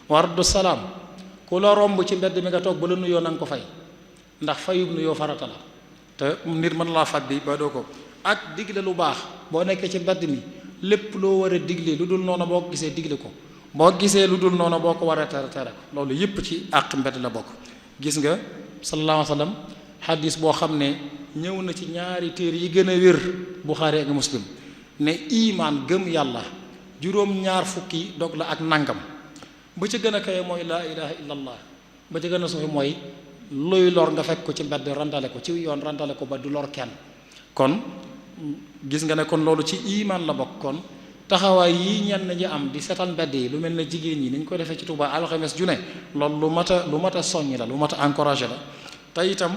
wardu salaam ku la romb ci mbedd mi nga toog ba la nuyoo na nga ko fay ndax fayub nuyoo farata la te nit mën laa fàddi ba doo ko ak digle lu baax boo nekkee ci mbedd mi lépp loo war a digle lu dul noonu boo ko gisee digle ko boo gisee lu dul noonu boo ko war a tere ko loolu yépp ci àq mbedd la bokk. gis nga sallallahu alayhi wa sallam xadis boo xam ne ñëw na ci ñaari téere yi gën a wér Buxaari ak Muslim ne imaan gëm yàlla juróom-ñaar fukki dog la ak nangam ba ca gën a kawe mooy laa ilaha illallah ba ca gën a suufi mooy luy lor nga fekk ko ci mbedd randale ko ci yoon randale ko ba du lor kenn kon gis nga ne kon loolu ci iman la bokk kon taxawaay yi ñenn ñi am di setal mbedd yi lu mel ne jigéen ñi ni ñu ko defee ci Touba alxames ju ne loolu lu mat a soññ la lu mat a encouragé la te itam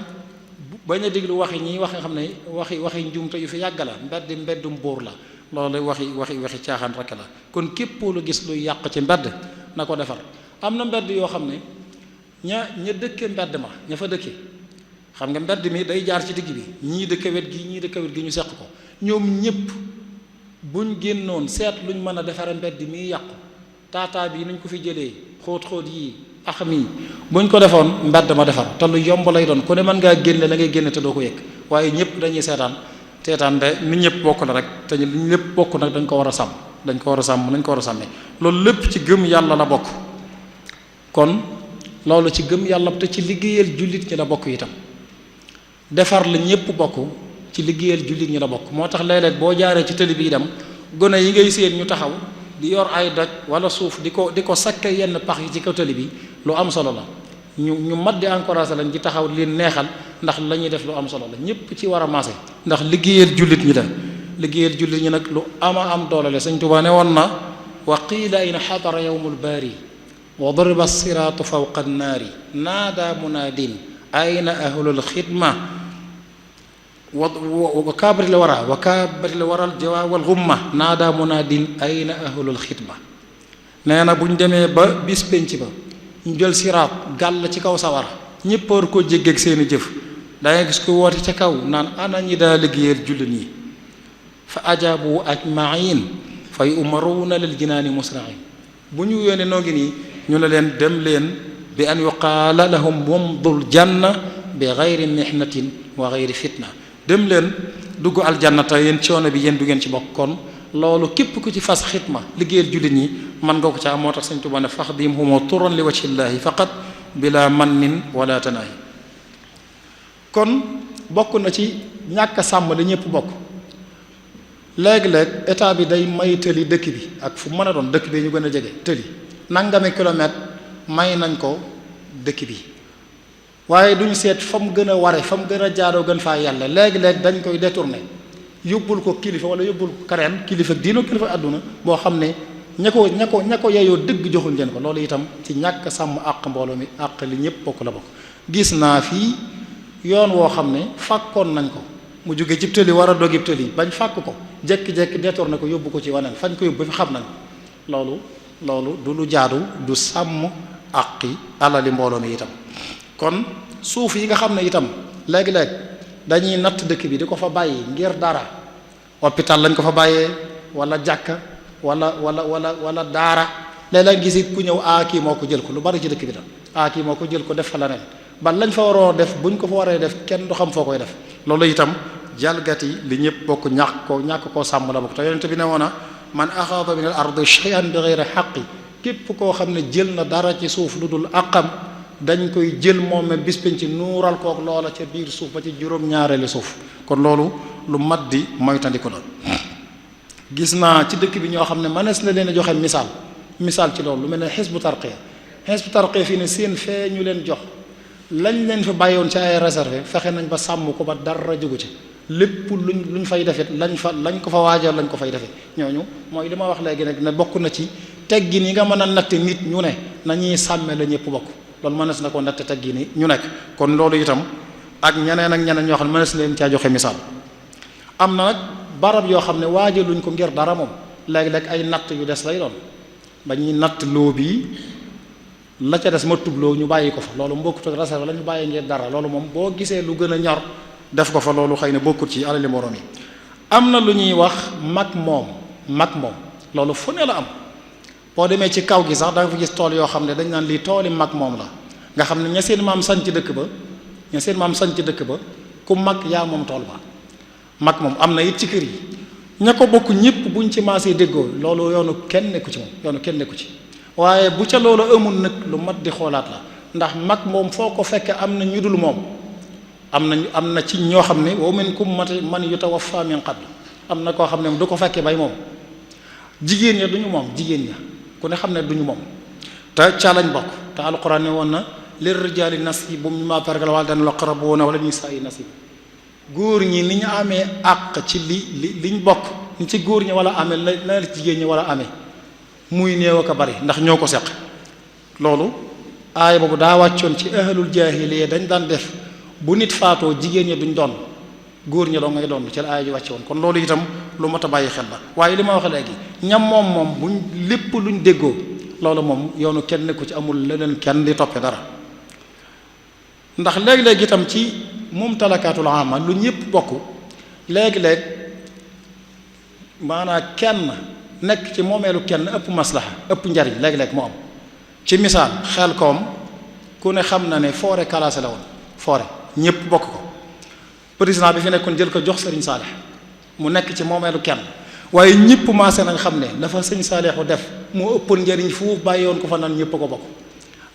bañ a déglu waxi ñi wax nga xam ne waxi njuumte yu fi yàgg la mbeddum bóor la loolu waxi caaxaan rek la kon képp lu gis luy yàq ci mbedd na ko defar am na mbedd yoo xam ne ña dëkke mbedd ma ña fa dëkke xam nga mbedd mi day jaar ci digg bi ñii dëkke wet gi ñii dëkke wet gi ñu seq ko ñoom ñëpp buñ génnoon seet luñ mën a defare mbedd mi yàqu taataa bi nañ ko fi jëlee xóot-xóot yii ax mi buñ ko defoon mbedd ma defar te lu yomb lay doon ku ne mën ngaa génne la ngay génne te doo ko yëg waaye ñëpp dañuy seetaan de nit ñëpp bokk la rek te ñu lépp bokk nag dañ ko war a sàmm nañ ko war a sàmmee loolu lépp ci gëm yàlla la bokk kon loolu ci gëm yàlla te ci liggéeyal jullit ñi la bokk itam defar la ñëpp bokk ci liggéeyal jullit ñi la bokk. moo tax léeg-léeg boo jaaree ci tëli bi dem gone yi ngay séen ñu taxaw di yor ay doj wala suuf di ko sakke yenn pax yi ci kaw tëli bi lu am solo la. ñu mat di encouragé lañ ci taxaw leen neexal ndax la ñuy def lu am solo la ñëpp ci war a maase ndax liggéeyal jullit ñi la. liggéeyal jullit ñi nag lu ama am doole la. Sëñ Tuubaa ne woon na wa qiila in xadara yawmul baari wa duriba siraatu fawqa annaari naada munaadin ayna ahlul xidma wa kaabatil waral jawaa wal xumma naada munaadin ayna ahlul xidma. nee na bu ñu demee ba bis penc ba ñu jël siraat gàll ci kaw sawara ñëpp war koo jéggeeg seeni jëf dangay gis ko woote ca kaw naan ana ñi daa liggéeyal jullit ñi fa ajaabu ajmain fa yumaruuna lil jinaani musrain. bu ñu yónnee noo ngi nii ñu ne leen dem leen bi an yuqaala lahum wamdul janna bi gayri mihnatin wa gayri fitna. dem leen dugg aljanna te yéen coono bi yéen du ngeen ci bokk. kon loolu képp ku ci fas xitma liggéeyal jullit ñi mën nga ko ca am. moo tax Sëñ Tuubaa ne faxdim humoo turan li wajhillaahi faqat bila mannin wala tanaahi. kon bokk na ci ñàkk a sàmm li ñëpp bokk. léeg-léeg état bi day may tëli dëkk bi ak fu mën a doon dëkk bi ñu gën a jege tëli nangami kilomètre may nañ ko dëkk bi waaye duñu seet fa mu gën a ware fa mu gën a jaadoo gën faa yàlla. léeg-léeg dañ koy détourné yóbbul ko kilifa wala yóbbul ko kareen kilifa diino kilifa àdduna boo xam ne ña ko yeyoo dëgg joxuñ leen ko. loolu itam ci ñàkk sàmm àq mbooloo mi àq li ñëpp bokk la bokk. gis naa fii yoon woo xam ne fàkkoon nañ ko mu jóge cib tëli war a dogib tëli bañ fàkk ko jekki-jekki détourné ko yóbbu ko ci waneen fañ ko yóbbu ba fi xam nañ loolu du lu jaadu du sàmm àqi alali mbooloo mi itam. kon suuf yi nga xam ne itam léegi-léeg dañuy natt dëkk bi di ko fa bàyyi ngir dara hôpital lañ ko fa bàyyee wala jàkka wala daara léeg-léeg gis it ku ñëw kii moo ko jël ko lu bari ci dëkk bi tam kii moo ko jël ko def fa leneen ba lañ fa waroo def buñ ko fa waree def kenn du xam foo koy def. loolu itam jalgati li ñëpp bokk ñàkk koo sàmm la bokk. te yonent bi ne woon na man axaada min al ardi shay'an bi ghayri haqqi képp koo xam ne jël na dara ci suuf lu dul àqam dañ koy jël moom bis penc nuural kook loola ca biir suuf ba ci juróom-ñaareeli suuf. kon loolu lu mat di moytandiku la. gis naa ci dëkk bi ñoo xam ne mënees na leen a joxe misaal ci loolu lu mel ne Hizbu Tarqiyyah fii ne seen fee ñu leen jox lañ leen fi bàyyoon ci ay réservé fexe nañ ba sàmm ko ba dara jógu ci lépp luñ fay defet lañ ko fa waajal lañ ko fay defee. ñooñu mooy li ma wax léegi nag ne bokk na ci teggin yi nga mën a natte nit ñu ne nañuy sàmme la ñëpp bokk. loolu mënees na ko natte teggin yi ñu nekk. kon loolu itam ak ñeneen ñoo xam ne mënees leen caa joxe misaal. am na nag barab yoo xam ne waajaluñ ko ngir dara moom léeg-léeg ay natt yu des lay doon ba ñuy natt loo bii la ca des ma tubloo ñu bàyyi ko fa loolu mbokkut ak réserve la ñu bàyyi ngir dara loolu moom boo gisee lu gën a ñor def ko fa loolu xëy na bokkut ci alali moroom yi. am na lu ñuy wax mag moom loolu fu ne la am boo demee ci kaw gi sax da nga fa gis tool yoo xam ne dañ naan lii tooli mag moom la nga xam ne ña seen maam sañ ci dëkk ba ku mag yaa moom tool ba. mag moom am na it ci kër yi ña ko bokk ñëpp buñ ci maasee déggoo loolu yoonu kenn nekku ci waaye bu ca loolu amul nag lu mat di xoolaat la ndax mag moom foo ko fekke am na ñu dul moom am na ci ñoo xam ne wa minkum man yutawaffa min qabl am na koo xam ne du ko fekke bay moom. jigéen ña duñu moom jigéen ña ku ne xam ne duñu moom te ca lañ bokk te alquran ne woon na lir rijaali nasibum mimma tarakal waalidayni wal aqrabuuna wala nisaa'i nasib. góor ñi ni ñu amee àq ci liñ bokk ni ci góor ñi wala amee la ci jigéen ñi wala amee muy néew ak a bari ndax ñoo ko seq. loolu aaya boobu daa wàccoon ci ahlul jaahiliya dañ daan def bu nit faatoo jigéen ñi duñ doon góor ñi doo ngay doon ci la aaya ji wàcce woon. kon loolu itam lu mat a bàyyi xel la waaye li ma wax léegi ñam moom buñ lépp luñ déggoo loolu moom yoonu kenn nekku ci amul leneen kenn di toppe dara. ndax léeg-léeg itam ci mumtalakaatul aama lu ñëpp bokk léeg-léeg maanaam kenn nekk ci moomeelu kenn ëpp maslaha ëpp njariñ léeg-léeg mu am. ci misaal xel koom ku ne xam na ne forêt classée la woon forêt ñëpp bokk ko président bi fi nekkoon jël ko jox Serigne Saalix mu nekk ci moomeelu kenn waaye ñëpp maase nañ xam ne dafa Serigne Saalixu def moo ëppoon njariñ foofu bàyyi woon ko fa nan ñëpp ko bokk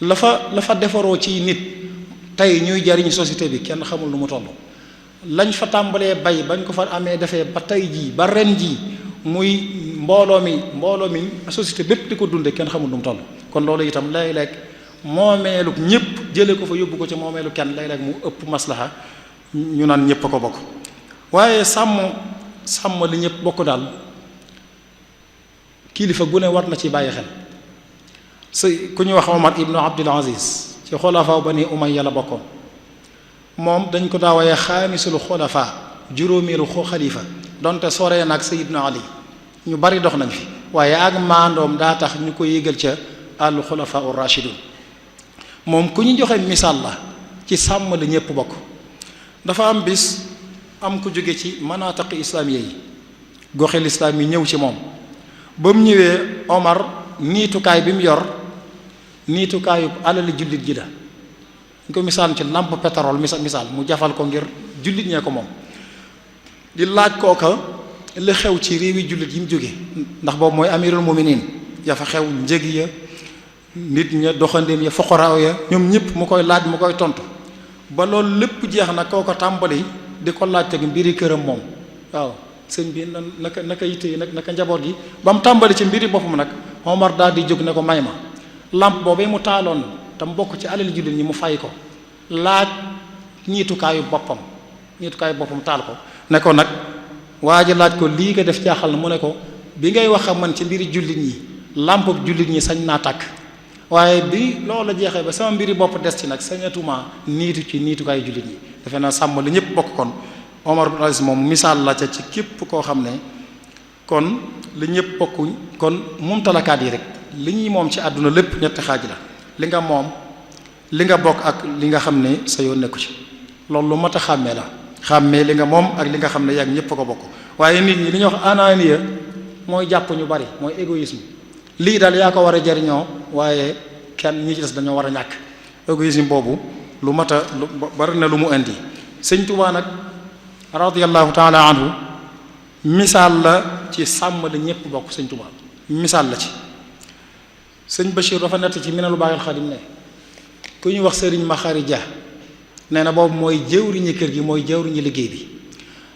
la fa defaroo ci nit tey ñuy jariñ société bi kenn xamul nu mu toll lañ fa tàmbalee bay bañ ko fa amee defee ba tey jii ba ren jii muy mbooloo mi société bépp di ko dunde kenn xamul nu mu toll. kon loolu itam léeg-léeg moomeelu ñëpp jële ko fa yóbbu ko ci moomeelu kenn léeg-léeg mu ëpp maslaha ñu naan ñëpp a ko bokk. waaye sàmm li ñëpp bokk daal kilifa gu ne war na ci bàyyi xel ku ñuy wax Omar ibnu Abdul Aziz ci xulafaa Bani Umayya la bokkoon. moom dañ ko daawayee xaamisul xulafa juróomeelu xalifa donte soree nag Sayyidna Ali ñu bari dox nañ fi waaye ak maandoom daa tax ñu ko yégal ca àllu xulafa ur rashidun. moom ku ñu joxe misaal la ci sàmm li ñëpp bokk. dafa am bis am ku jóge ci manataqi islaamiya yi goxi lislaam yi ñëw ci moom ba mu ñëwee Omar niitukaay bi mu yor niitukaayu alali jullit ji la ñu ko misaal ci lampe pétrole misaal mu jafal ko ngir jullit ñee ko moom di laaj kooka li xew ci réewi jullit yi mu jóge ndax boobu mooy amirul muminin ya fa xew njëg ya nit ña doxandéem ya foqoraaw ya ñoom ñëpp mu koy laaj mu koy tontu ba loolu lépp jeex na kooka tàmbali di ko laaj teg mbiri këram moom waaw sëñ bi naka yitte yi naka njaboot gi ba mu tàmbali ci mbiri boppam nag Omar daal di jóg ne ko may ma lampe boobee mu taaloon te mu bokk ci alal jullit ñi mu fay ko laaj ñiitukaayu boppam taal ko ne ko nag waa ji laaj ko lii nga def jaaxal na mu ne ko bi ngay wax ak man ci mbiri jullit ñi lampe jullit ñi sañ naa tàkk waaye bi loolu jeexee ba sama mbiri bopp des ci nag sañatuma niitu ci niitukaayu jullit ñi defe naa sàmm li ñëpp bokk. kon Omar ibn Aziz moom misaal la ca ci képp koo xam ne kon li ñëpp bokkuñ kon mumtalakaat yi rek li ñuy moom ci àdduna lépp ñetti xaaj la li nga moom li nga bokk ak li nga xam ne sa yoon nekku ci loolu lu mat a xàmmee la xàmmee li nga moom ak li nga xam ne yàgg ñëpp a ko bokk. waaye nit ñi li ñuy wax ananiya mooy jàpp ñu bari mooy égoïsme lii daal yaa ko war a jariñoo waaye kenn ñi ci des dañoo war a ñàkk égoïsme boobu lu mat a lu bari na lu mu indi. Sëñ Tuubaa nag radiyallahu taala anhu misaal la ci sàmm li ñëpp bokk. Sëñ Tuubaa misaal la ci. Sëñ Bachir dafa nett ci Minanul Baaqil Xadiim ne ku ñuy wax Sëriñ Maxari Ja nee na boobu mooy jëwriñu kër gi mooy jëwriñu liggéey bi.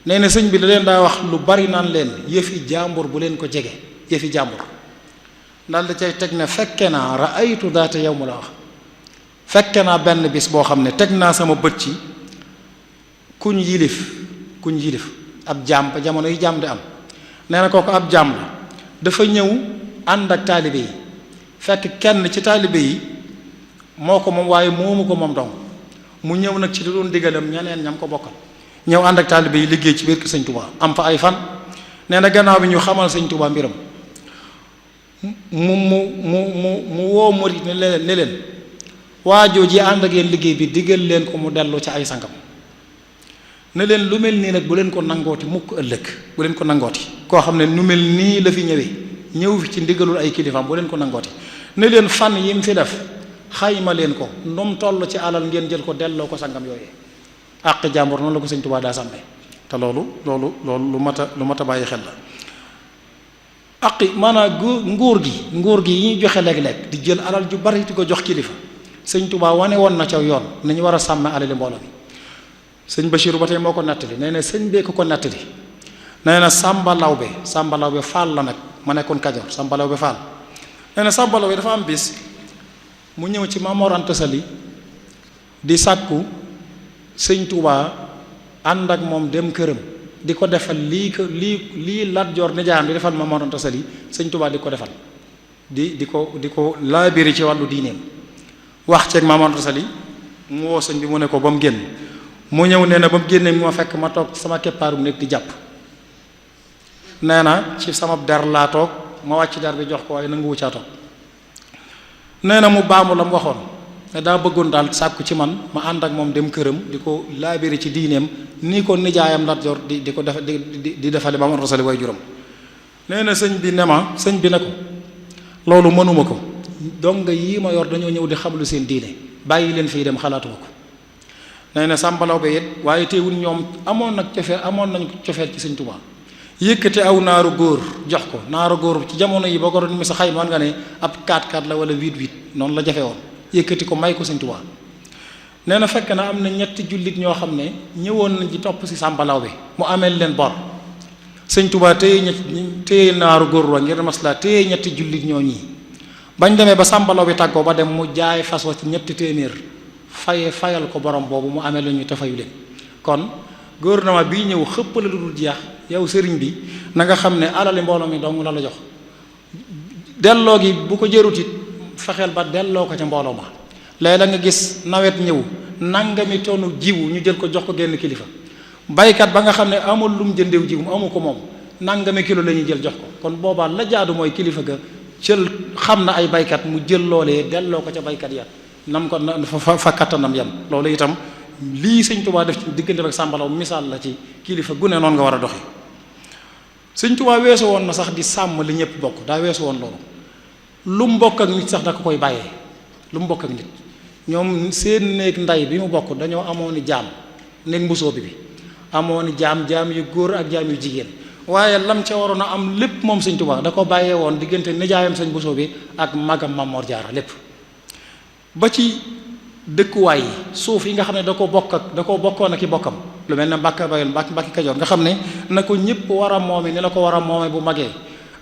nee na sëñ bi da leen daa wax lu bari naan leen yëfi jàmbur bu leen ko jege yëfi jàmbur daal da cay teg ne fekke naa raaytu daata yow mu la wax fekke naa benn bis boo xam ne teg naa sama bët ci kuñ yilif ab jaam ba jamono yi jaam di am. nee na kooku ab jaam la dafa ñëw ànd ak taalibe yi fekk kenn ci taalibe yi moo ko moom waaye moomu ko moom dong mu ñëw nag ci li doon digalam ñeneen ñam ko bokkal ñëw ànd ak taalibe yi liggéey ci biir kër Sëñ Tuubaa am fa ay fan. nee na gannaaw bi ñu xamal Sëñ Tuubaa mbiram mu woo murit ne leen waajoo ji ànd ak yéen liggéey bi digal leen ko mu dellu ci ay sangam ne leen lu mel nii nag bu leen ko nangooti mukk ëllëg bu leen ko nangooti koo xam ne nu mel nii la fi ñëw fi ci ndigalul ay kilifaam bu leen ko nangooti ne leen fan yi mu fi def xayma leen ko nu mu toll ci alal ngeen jël ko delloo ko sangam yooyee àq jàmbur noonu la ko Sëñ Tuubaa daa sàmmee te loolu lu mat a bàyyi xel la. aqi maanaam nguur gi yi ñuy joxe léeg-léeg di jël alal ju bari di ko jox kilifa Sëñ Tuubaa wane woon na ca yoon nañu war a sàmme alali mbooloo bi. Sëñ Bachir ba tey moo ko nettali nee na sëñ bee ko nettali nee na Sàmba Lawbe Faal la nag ma nekkoon Kajoor Sàmba Lawbe Faal. nee na Sàmba Lawbe dafa am bis mu ñëw ci Maam Mor Anta Sali di sàkku Sëñ Tuubaa ànd ak moom dem këram di ko defal lii Lat Joor nijaayam di defal Maam Mor Anta Sali Sëñ Tuubaa di ko defal di ko laabiri ci wàllu diineem wax ceeg Maam Mor Anta Sali mu woo sëñ bi mu ne ko ba mu génn mu ñëw nee na ba mu génnee ma fekk ma toog sama keppaarum nekk di jàpp nee na ci sama der laa toog ma wàcc der bi jox ko waaye nangu wuccaa toog nee na mu baamu la mu waxoon ne daa bëggoon daal sàkku ci man ma ànd ak moom dem këram di ko laabiri ci diineem nii ko nijaayam Lat Joor di ko def di defale Maam Mor Anta Sali way juróom. nee na sëñ bi ne ko loolu mënuma ko donga yii ma yor dañoo ñëw di xamlu seen diine bàyyi leen fii dem xalaatuma ko. nee na Sàmba Lawbe it waaye teewul ñoom amoon nañ cofeel ci Sëñ Tuubaa yëkkate aw naaru góor jox ko naaru góor ci jamono yi boo ko doon misa xayma man nga ne ab 4x4 la wala 8x8 noonu la jafe woon yëkkati ko may ko Sëñ Tuubaa. nee na fekk na am na ñetti jullit ñoo xam ne ñëwoon nañ ci topp si sàmbalaw bi mu ameel leen bor sëñ Tuubaa téye naaru góor wa ngir masla téye ñetti jullit ñoo ñii bañ demee ba sàmbalaw bi tàggoo ba dem mu jaay fas wa ci ñetti téeméer fayal ko borom boobu mu amee la ñu te fayu leen. kon gouvernement bii ñëw xëpp la lu dul jeex yow sëriñ bi na nga xam ne alali mbooloo mi dong la jox delloo gi bu ko jërut it fexeel ba delloo ko ca mbooloo ma. léegi la nga gis nawet ñëw nangami tonu jiwu ñu jël ko jox ko genn kilifa baykat ba nga xam ne amul lu mu jëndew jiw mu amu ko moom nangami kilo la ñuy jël jox ko kon boobaa la jaadu mooy kilifa ga jël xam na ay baykat mu jël loolee delloo ko ca baykat ya nam ko fa kattanam yam loolu itam lii sëñ Tuubaa def ci diggante ak sàmbalaw misaal la ci kilifa gu ne noonu nga war a doxee sëñ Tuubaa weesu woon na sax di sàmm li ñëpp bokk daa weesu woon loolu lu mu bokk ak nit sax da ko koy bàyyee lu mu bokk ak nit ñoom seen néeg nday bi mu bokk dañoo amoon i jaam néeg mbusoo bi amoon i jaam yu góor ak jaam yu jigéen waaye lam ca waroon a am lépp moom sëñ Tuubaa da ko bàyyee woon diggante nijaayam sëñ mbusoo bi ak magam Mamor Jaara lépp ba ci dëkkuwaay yi suuf yi nga xam ne da ko bokkoon ak i bokkam lu mel ne Mbàkke Bayoon Mbàkke Kajoor nga xam ne na ko ñëpp war a moome ni la ko war a moome bu magee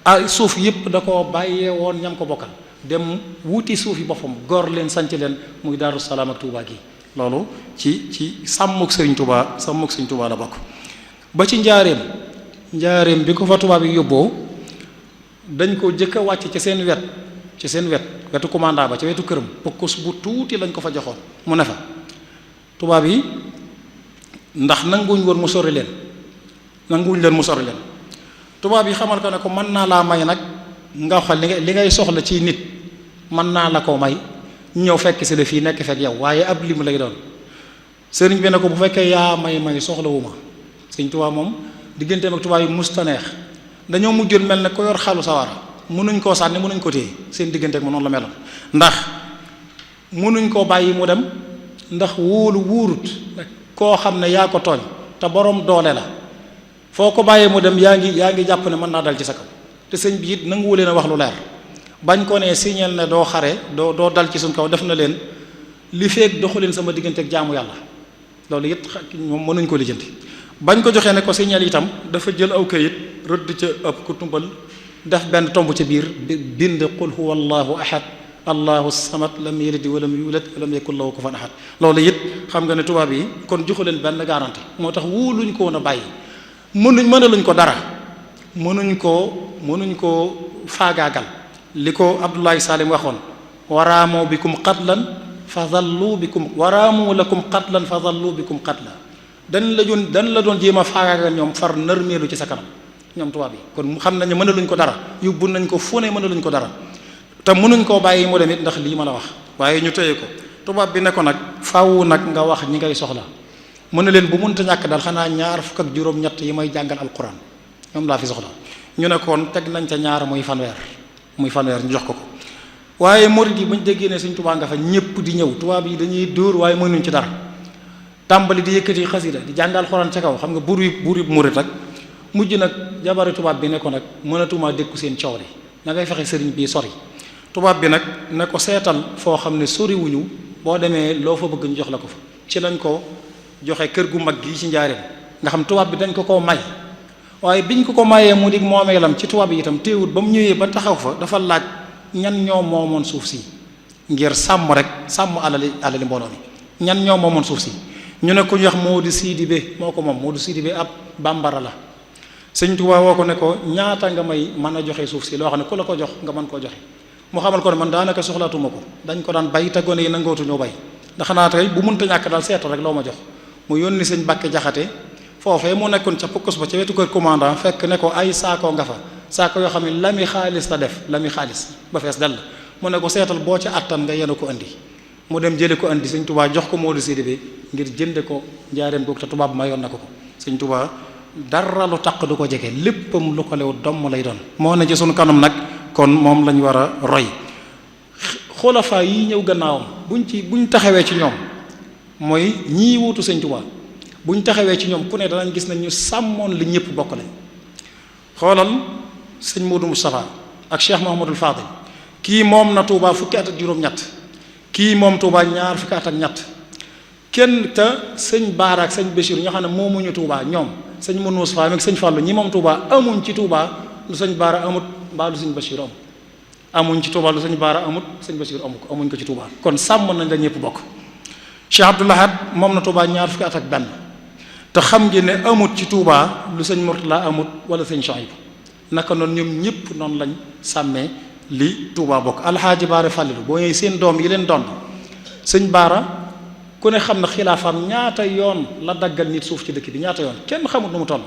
ah suuf yëpp da ko bàyyee woon ñam ko bokkal dem wuti suufi boppam gor leen sanc leen muy Daaru Salaam ak Touba gi loolu ci sàmmuk Sëriñ Touba la bokk ba ci njaareem bi ko fa tubaab yi yóbboo dañ ko jëkk a wàcc ci seen wet wetu commandant ba ci wetu këram pokkus bu tuuti lañ ko fa joxoon mu ne fa tubaab yi ndax nanguwuñ leen mu sori leen tubaab yi xamal ko ne ko mën naa laa may nag nga wax li ngay soxla ci nit mën naa la ko may ñëw fekk si la fii nekk fekk yow waaye ab lim lay doon sëriñ bi ne ko bu fekkee yaa may soxlawuma sëriñ Tuubaa moom digganteem ak tubaab yi mustaneex dañoo mujjoon mel ne ko yor xalu sawara mënuñ koo sànni mënuñ ko téye seen diggante ak ma noonu la meloon ndax mënuñ koo bàyyi mu dem ndax wóorut koo xam ne yaa ko tooñ te borom doole la foo ko bàyyee mu dem yaa ngi jàpp ne mën naa dal ci sa kaw te sëñ bi it nanguwu leen a wax lu leer bañ ko ne signal ne doo xare doo dal ci suñ kaw def na leen li feeg doxu leen sama diggante ak jaamu yàlla loolu it moom mënuñ ko lijjanti bañ ko joxee ne ko signal itam dafa jël aw kayit rëdd ca ëpp ku tumbal def benn tomb ca biir bind qul huwa allahu ahad allahu samad lam yalid walam yulad walam yakul lahu kufuwan ahad loolu it xam nga ne tubaab yi kon joxu leen benn garantie moo tax wóoluñ ko woon a bàyyi mënaluñ ko dara mënuñ koo faagaagal li ko Abdullahi Salim waxoon waraamoo bikum qatlan fa zallu bikum waraamoo lakum qatlan fa zallu bikum qatla dañ la doon jéem a faagaagal ñoom far nërmeelu ci sa kanam ñoom tubaab yi kon xam nañu mënaluñ ko dara yóbbu nañ ko fu ne mënaluñ ko dara te mënuñ koo bàyyi mu dem it ndax lii ma la wax waaye ñu téye ko tubaab bi ne ko nag faaw nag nga wax ñi ngay soxla mën na leen bu mënta ñàkk daal xanaa ñaar fukk ak juróom-ñett yi may jàngal alquran ñoom laa fi soxla ñu ne koon teg nañ ca ñaar muy fanweer ñu jox ko waaye murid yi bañ déggee ne Sëñ Tuubaa nga fa ñëpp di ñëw tubaab yi dañuy dóor waaye mënuñ ci dara tàmbali di yëkkati xasida di jàngal alquran ca kaw xam nga buur yi murid rek mujj nag jabari tubaab bi ne ko nag mënatumaa dékku seen coow li na ngay fexe sëriñ bii sori tubaab bi nag ne ko seetal foo xam ne soriwuñu boo demee loo fa bëgg ñu jox la ko fa ci lañ ko joxe kër gu mag gi ci njaareem nga xam tubaab bi dañ ko koo may waaye biñ ko mayee mu dig moomeelam ci tubaab yi itam téewut ba mu ñëwee ba taxaw fa dafa laaj ñan ñoo moomoon suuf si ngir sàmm alali mbooloo mi ñan ñoo moomoon suuf si ñu ne ku ñu wax Modou Sidibé moo ko moom Modou Sidibé ab bambara la Sëñ Tuubaa woo ko ne ko ñaata nga may mën a joxe suuf si loo xam ne ku la ko jox nga mën koo joxe mu xamal ko ne man daanaka soxlaatuma ko dañ ko daan bay te gone yi nangootuñoo bay ndax xanaa tey bu mënta ñàkk daal seetal rek loo ma jox mu yónni Sëñ Bàkke Jaxate foofee mu nekkoon ca pokkus ba ca wetu kër commandant fekk ne ko ay saako nga fa saako yoo xam ne lami xaalis la def lami xaalis ba fees dell mu ne ko seetal boo ca attan nga yenu ko andi mu dem jële ko andi Sëñ Tuubaa jox ko Modou Sidibé ngir jënde ko njaareem googu te tubaab mayoon na ko Sëñ Tuubaa dara lu taq du ko jege léppam lu ko lew domm lay doon moo ne ci sunu kanam nag kon moom lañ war a roy xulafaa yi ñëw gannaawam buñ taxawee ci ñoom mooy ñii wuutu Sëñ Tuubaa buñ taxawee ci ñoom ku ne danañ gis nañ ñu sàmmoon li ñëpp bokk lañ xoolal sëñ Modou Moustapha ak Cheikh Mouhamadul Fadil kii moom na Touba fukki at ak juróom-ñett kii moom Touba ñaar fukki at ak ñett kenn te sëñ Baara ak sëñ Bachir ñoo xam ne moomuñu Touba ñoom sëñ Moussa Fall ak sëñ Fallou ñi moom Touba amuñ ci Touba lu sëñ Baara amut mbaa lu sëñ Bachir am amuñ ci Touba lu sëñ Baara amut sëñ Bachir amu ko amuñ ko ci Touba kon sàmm nañ la ñëpp bokk. Cheikh Abdoul Ahad moom na Touba ñaar fukki at ak benn te xam ngeen ne amut ci Touba lu sëñ Mourtala amut wala sëñ Chouaïb naka noonu ñoom ñëpp noonu lañ sàmmee li Touba bokk. Alxaaji Baara Fàllilu boo ñëwee seen doom yi leen doon sëñ Baara ku ne xam na xilaafaam ñaata yoon la daggal nit suuf ci dëkk bi ñaata yoon kenn xamut nu mu toll.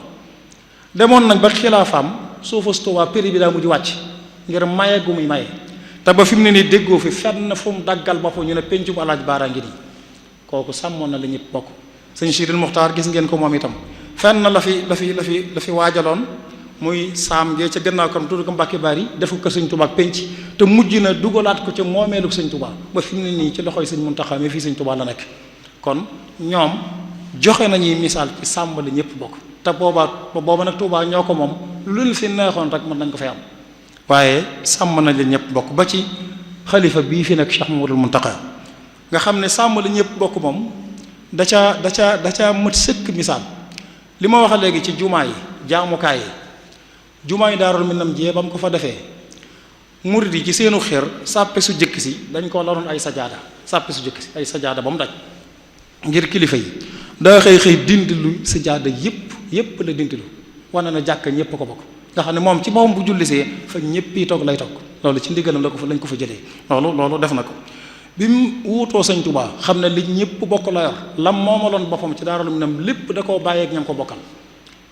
demoon nañ ba xilaafaam suufus Touba péri bi daa mujj wàcc ngir maye gu muy maye te ba fi mu ne nii déggoo fi fenn fu mu daggal boppam ñu ne pencum Alaaji Baara ngi nii kooku sàmmoon na la ñëpp bokk. sëñ Sidil Muxtaar gis ngeen ko moom itam fenn la fi waajaloon muy saam gee ca gannaaw kam tudd ko Mbàkke Bari defu ko sëñ Touba ak penc te mujj na dugalaat ko ca moomeelu sëñ Touba ba fi mu ne nii ci loxoy sëñ Muntaxa mi fii sëñ Touba la nekk. kon ñoom joxe nañuy misaal ci sàmm la ñëpp bokk te booba nag Touba ñoo ko moom lu fi neexoon rek mën nañ ko fay am waaye sàmm nañ la ñëpp bokk ba ci xalifa bii fi nekk Cheikh Mamadou Muntaxa nga xam ne sàmm la ñëpp bokk moom da caa mat sëkk misaal li ma wax léegi ci jumaa yi jaamukaay yi jumaa yi Daarul Minam jee ba mu ko fa defee murid yi ci seenu xër sàppe su jëkk si dañ ko lanoon ay sajaada sàppe su jëkk si ay sajaada ba mu daj ngir kilifa yi daa xëy dindilu sajaada yépp la dindilu wane na jàkk ñépp ko bokk nga xam ne moom ci moom bu jullisee fa ñépp yi toog lay toog loolu ci ndigalam lañ ko fa jëlee loolu def na ko bi mu wuutoo sëñ Touba xam ne li ñépp bokk la yor lam moomaloon boppam ci Daarul Minam lépp da koo bàyyeek ñam ko bokkal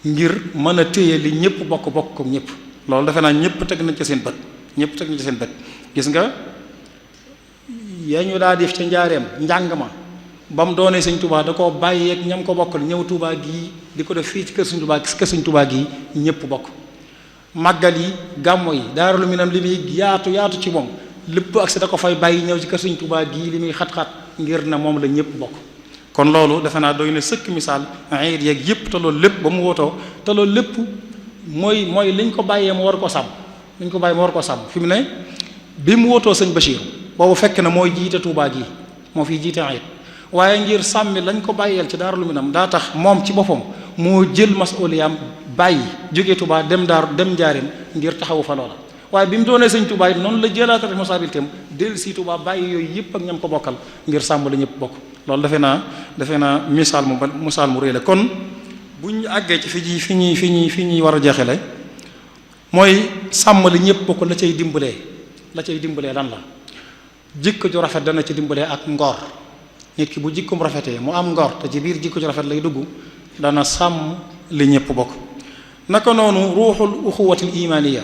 ngir mën a téye li ñëpp bokk ko ñëpp loolu defe naa ñëpp teg nañ ci seen bët gis nga yaa ñu daa def ca njaareem njàng ma ba mu doonee sëñ Touba da koo bàyyeek ñam ko bokkal ñëw Touba gii di ko def fii ci kër sëñ Touba gii ñëpp bokk màggal yi gàmmo yi Daarul Minam li muy yaatu ci moom lépp ak si da ko fay bàyyi ñëw ci kër sëñ Touba gii li muy xat-xat ngir na moom la ñëpp bokk kon loolu defe naa doy na sëkk misaal ayit yeeg yëpp te loolu lépp ba mu wootoo te loolu lépp mooy liñ ko bàyyee mu war ko sàmm fi mu ne bi mu wootoo sëñ Bachir boobu fekk na mooy jiite Touba gii moo fiy jiite ayit waaye ngir sàmmi lañ ko bàyyeel ci Daarul Minam daa tax moom ci boppam moo jël masuliyaam bàyyi jóge Touba dem njaareem ngir taxawu fa loola waaye bi mu doonee sëñ Touba it noonu la jëlaat responsabilité am dellu si Touba bàyyi yooyu yëpp ak ñam ko bokkal ngir sàmm la ñëpp bokk loolu defe naa misaal mu réy la kon bu ñu àggee ci fi ñuy war a jeexale mooy sàmm la ñëpp bokk la cay dimbalee lan la jikko ju rafet dana ci dimbalee ak ngor nit ki bu jikkoom rafetee mu am ngor te ci biir jikko ju rafet lay dugg dana sàmm li ñëpp bokk naka noonu ruuxul uxuwatil imaniya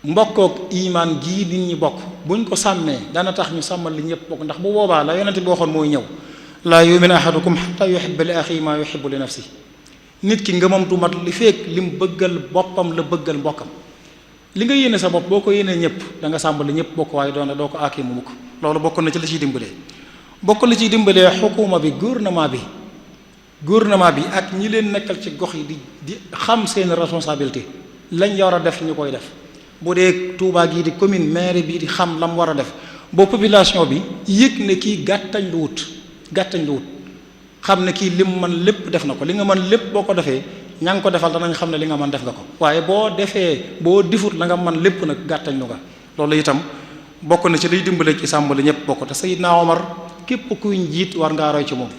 mbokkook imaan gii nit ñi bokk buñ ko sàmmee dana tax ñu sàmmal li ñëpp bokk ndax bu boobaa la yonent bi waxoon mooy ñëw laa yu'minu ahadukum hatta yuhibba li axiihi maa yuhibbu li nafsi nit ki ngëmam du mat li fekk lim bëggal boppam la bëggal mbokkam li nga yéene sa bopp boo ko yéenee ñëpp da nga sàmmal li ñëpp bokk waaye doo ko aakee mu mukk loolu bokk na ci la ciy dimbalee xukuma bi gouvernement bi ak ñi leen nekkal ci gox yi di xam seen responsabilité lañ war a def ñu koy def bu dee Touba gii di commune maire bi di xam la mu war a def boo population bi yëg ne kii gàttañ lu wut xam ne kii lim man lépp def na ko li nga mën lépp boo ko defee ña ngi ko defal danañ xam ne li nga mën def nga ko waaye boo defut la nga mën lépp nag gàttañ lu nga loolu itam bokk na ci liy dimbale ci sàmm la ñëpp bokk te Seydina Omar képp kuy njiit war ngaa roy ci moom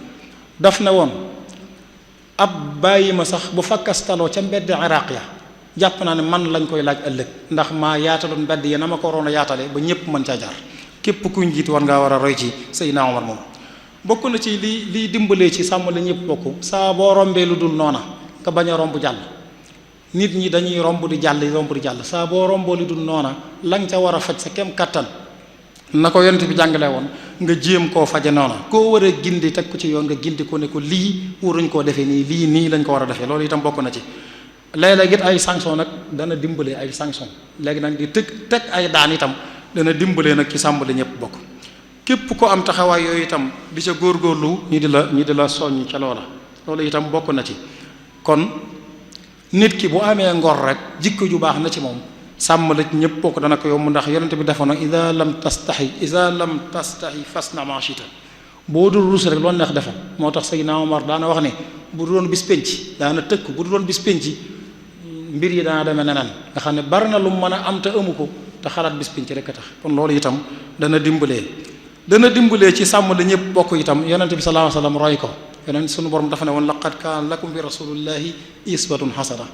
daf ne woon ab bàyyi ma sax bu fakkastaloo ca mbedd Iraq ya jàpp naa ne man lañ koy laaj ëllëg ndax maa yaataloon mbedd yi na ma ko waroon a yaatale ba ñëpp mën caa jaar képp kuy njiit war ngaa war a roy ci Seydina Omar moom bokk na ci liy dimbalee ci sàmm la ñëpp bokk saa boo rombee lu dul noona nga bañ a romb jàll nit ñi dañuy romb di jàll saa boo romboo lu dul noona lañ ca war a faj sa kem kattan na ko yonent bi jàngale woon nga jéem koo faje noona koo war a gindi teg ko ci yoon nga gindi ko ne ko lii waruñ koo defee nii lañ ko war a defee loolu itam bokk na ci léeg-léeg it ay sanction nag dana dimbalee ay sanction léegi nag di teg ay daan itam dana dimbalee nag ci sàmm la ñëpp bokk képp ko am taxawaay yooyu itam di ca góorgóorlu ñi di la soññ ca loola loolu itam bokk na ci kon nit ki bu amee ngor rek jikko ju baax na ci moom sàmm la ñëpp bokk dana ko yomb ndax yonente bi defoon na ida lam tastahi fasna ma shita boo dul ruus rek loolu neex defal. moo tax Seydina Omar daana wax ne bu du doon bis penc daana tëkk bu du doon bis penc mbir yi daana demee neneen nga xam ne bari na lu mu mën a am te amu ko te xalaat bis penc rek a tax. kon loolu itam dana dimbalee ci sàmm la ñëpp bokk itam. yonente bi sallallahu alayhi wasallam roy ko. yonent sunu borom dafa ne woon laqad kaana lakum fi rasulillahi iswatun hasana.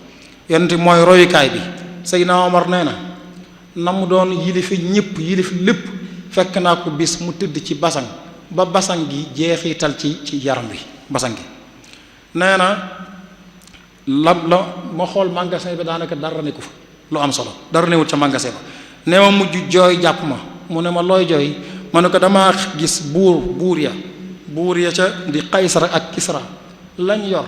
yonente mooy royukaay bi. Seydina Omar nee na mu doon yilif ñëpp yilif lépp fekk naa ko bis mu tëdd ci basang ba basang gi jeexital ci yaram wi basang gi. nee na la ma xool magasin bi daanaka dara nekku fa lu am solo dara newut ca magasin ba. nee ma mujj jooy jàpp ma mu ne ma looy jooy ma ne ko damaa gis buur ya ca di Qaysar ak Kisra lañ yor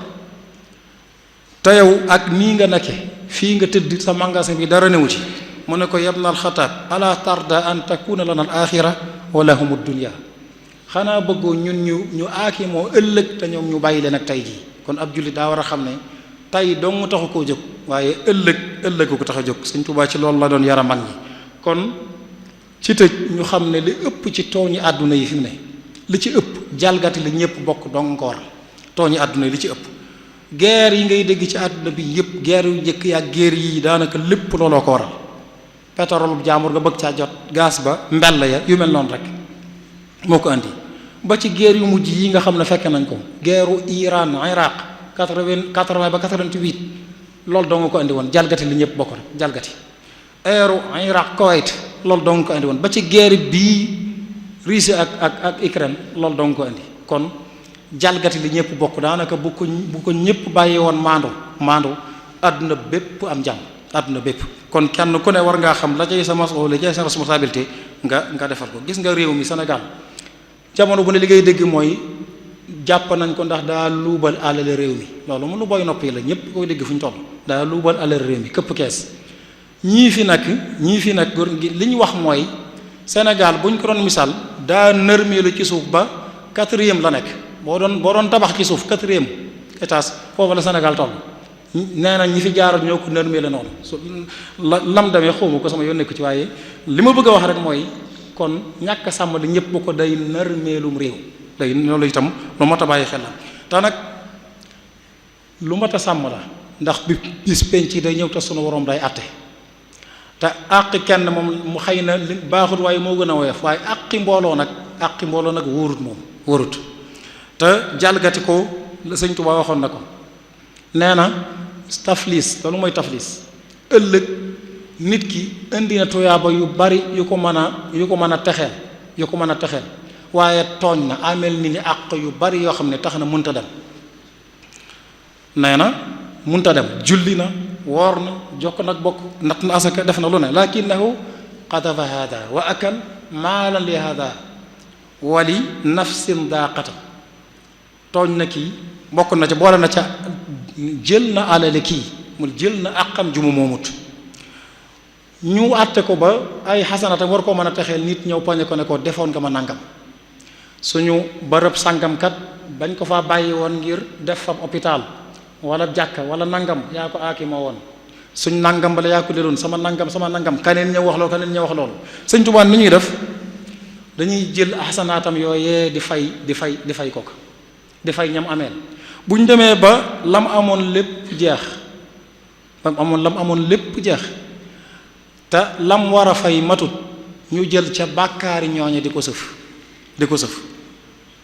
te yow ak nii nga nekke fii nga tëdd sa magasin bi dara newu ci. mu ne ko yabna alxataab ala tarda an takuna lana al axira wa lahum dunya. xanaa bëggoo ñun ñu aaki moo ëllëg te ñoom ñu bàyyi leen ak tey jii. kon ab jullit daa war a xam ne tey dong taxu koo jóg waaye ëllëg ko tax a jóg. Sëñ Tuubaa ci loolu la doon yara mag ñi. kon ci tëj ñu xam ne li ëpp ci tooñi àdduna yi fi mu ne li ci ëpp jalgati la ñëpp bokk dong ko waral. tooñi àdduna yi li ci ëpp guerre yi ngay dégg ci àdduna bi yëpp guerre yu njëkk yaa guerre yi daanaka lépp looloo ko waral. pétrole bu jaamur nga bëgg caa jot gaz ba mbell ya yu mel noonu rek moo ko andi ba ci guerre yu mujj yi nga xam ne fekk nañ ko guerru Iran Iraq 80 ba 88 loolu doo nga ko andi woon jalgati li ñëpp bokk rek jalgati. eeru Iraq Koweït loolu doo nga ko andi woon ba ci guerre bii Russie ak Ukraine loolu doo nga ko andi. kon jalgati li ñëpp bokk daanaka bu ko ñëpp bàyyi woon maandu àdduna bépp am jàmm àdduna bépp. kon kenn ku ne war ngaa xam la cay sa mas'uul la cay sa responsabilité nga defal ko. gis nga réew mi Sénégal jamono bu ne li ngay dégg mooy jàpp nañ ko ndax daa luubal alal réew mi loolu mënu boy noppi la ñëpp koy dégg fu ñu toll daa luubal alal réew mi këpp kees. ñii fi nag góor gi li ñu wax mooy Sénégal bu ñu ko doon misaal daa nërmeelu ci suuf ba 4e la nekk boo doon tabax ci suuf 4e étage foofu la Sénégal toll. nee na ñi fi jaaral ñoo ko nërmee la noonu lam demee xawma ko sama yoon nekku ci waaye li ma bëgg a wax rek mooy kon ñàkk a sàmm li ñëpp bu ko day nërmeelum réew day loolu itam lu mat a bàyyi xel la. te nag lu mat a sàmm la ndax bi bis penc day ñëw te sunu borom day àtte te àqi kenn moom mu xëy na li baaxut waaye moo gën a woyof waaye àqi mbooloo nag wóorut te jalgati ko la Sëñ Tuubaa waxoon na ko. nee na taflis loolu mooy taflis ëllëg nit ki indi na tuyaaba yu bari yu ko mën a texeel waaye tooñ na amel ni àq yu bari yoo xam ne tax na munta dem. nee na munta dem julli na woor na jokk nag bokk natt na asaka def na lu ne lakinnahu qadafa hada wa akal maalan li hada wali nafsin daaqata. tooñ na kii bokk na ca boole na ca jël na alale kii mu jël na àqam ju mu moomut. ñu àtte ko ba ay xasanatam war koo mën a texeel nit ñëw poñe ko ne ko defoon nga ma nangam suñu bërëb sàngamkat bañ ko fa bàyyi woon ngir def fa hôpital wala jàkka wala nangam yaa ko aaki moo woon suñ nangam bala yaa ko leeroon sama nangam kaneen ñëw wax loolu Sëñ Tuubaa ni ñuy def dañuy jël xasanaatam yooyee di fay kooka di fay ñam ameel buñ demee ba lam amoon lépp jeex te lam war a fay matut ñu jël ca bàkkaari ñooñe di ko sëf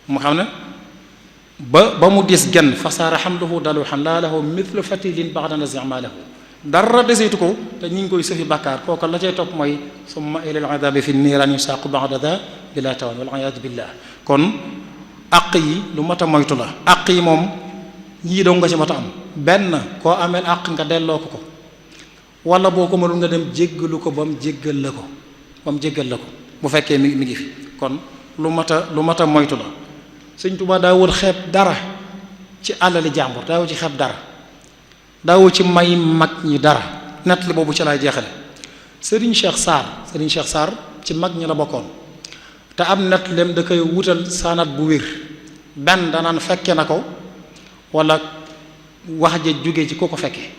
mu xam ne ba mu dis genn fasaara hamduhu daluhan laa lahu mithlu fatilin ba'da naz'amalahu dara deseetu ko te ñu ngi koy sëfi bàkkaar kooka la cay topp mooy summa ilal adabi fi niiraan yusaaqu ba'da daa bila tawan wal iyaadu billah. kon àq yi lu mat a moytu la. àq yi moom ñii doo nga ci mat a am benn koo ameel àq nga delloo ko wala boo ko mënul nga dem jéggalu ko ba mu jéggal la ko bu fekkee mi ngi fi. kon lu mat a moytu la. Sëñ Tuubaa daawul xeeb dara ci alali jàmbur daawul ci xeeb dara daawul ci may mag ñi dara. nett li boobu ci laay jeexale. Serigne Cheikh Sarr ci mag ñi la bokkoon te am nett lem da koy wutal sanat bu wér benn danaan fekke na ko wala wax ja jóge ci ku ko fekke.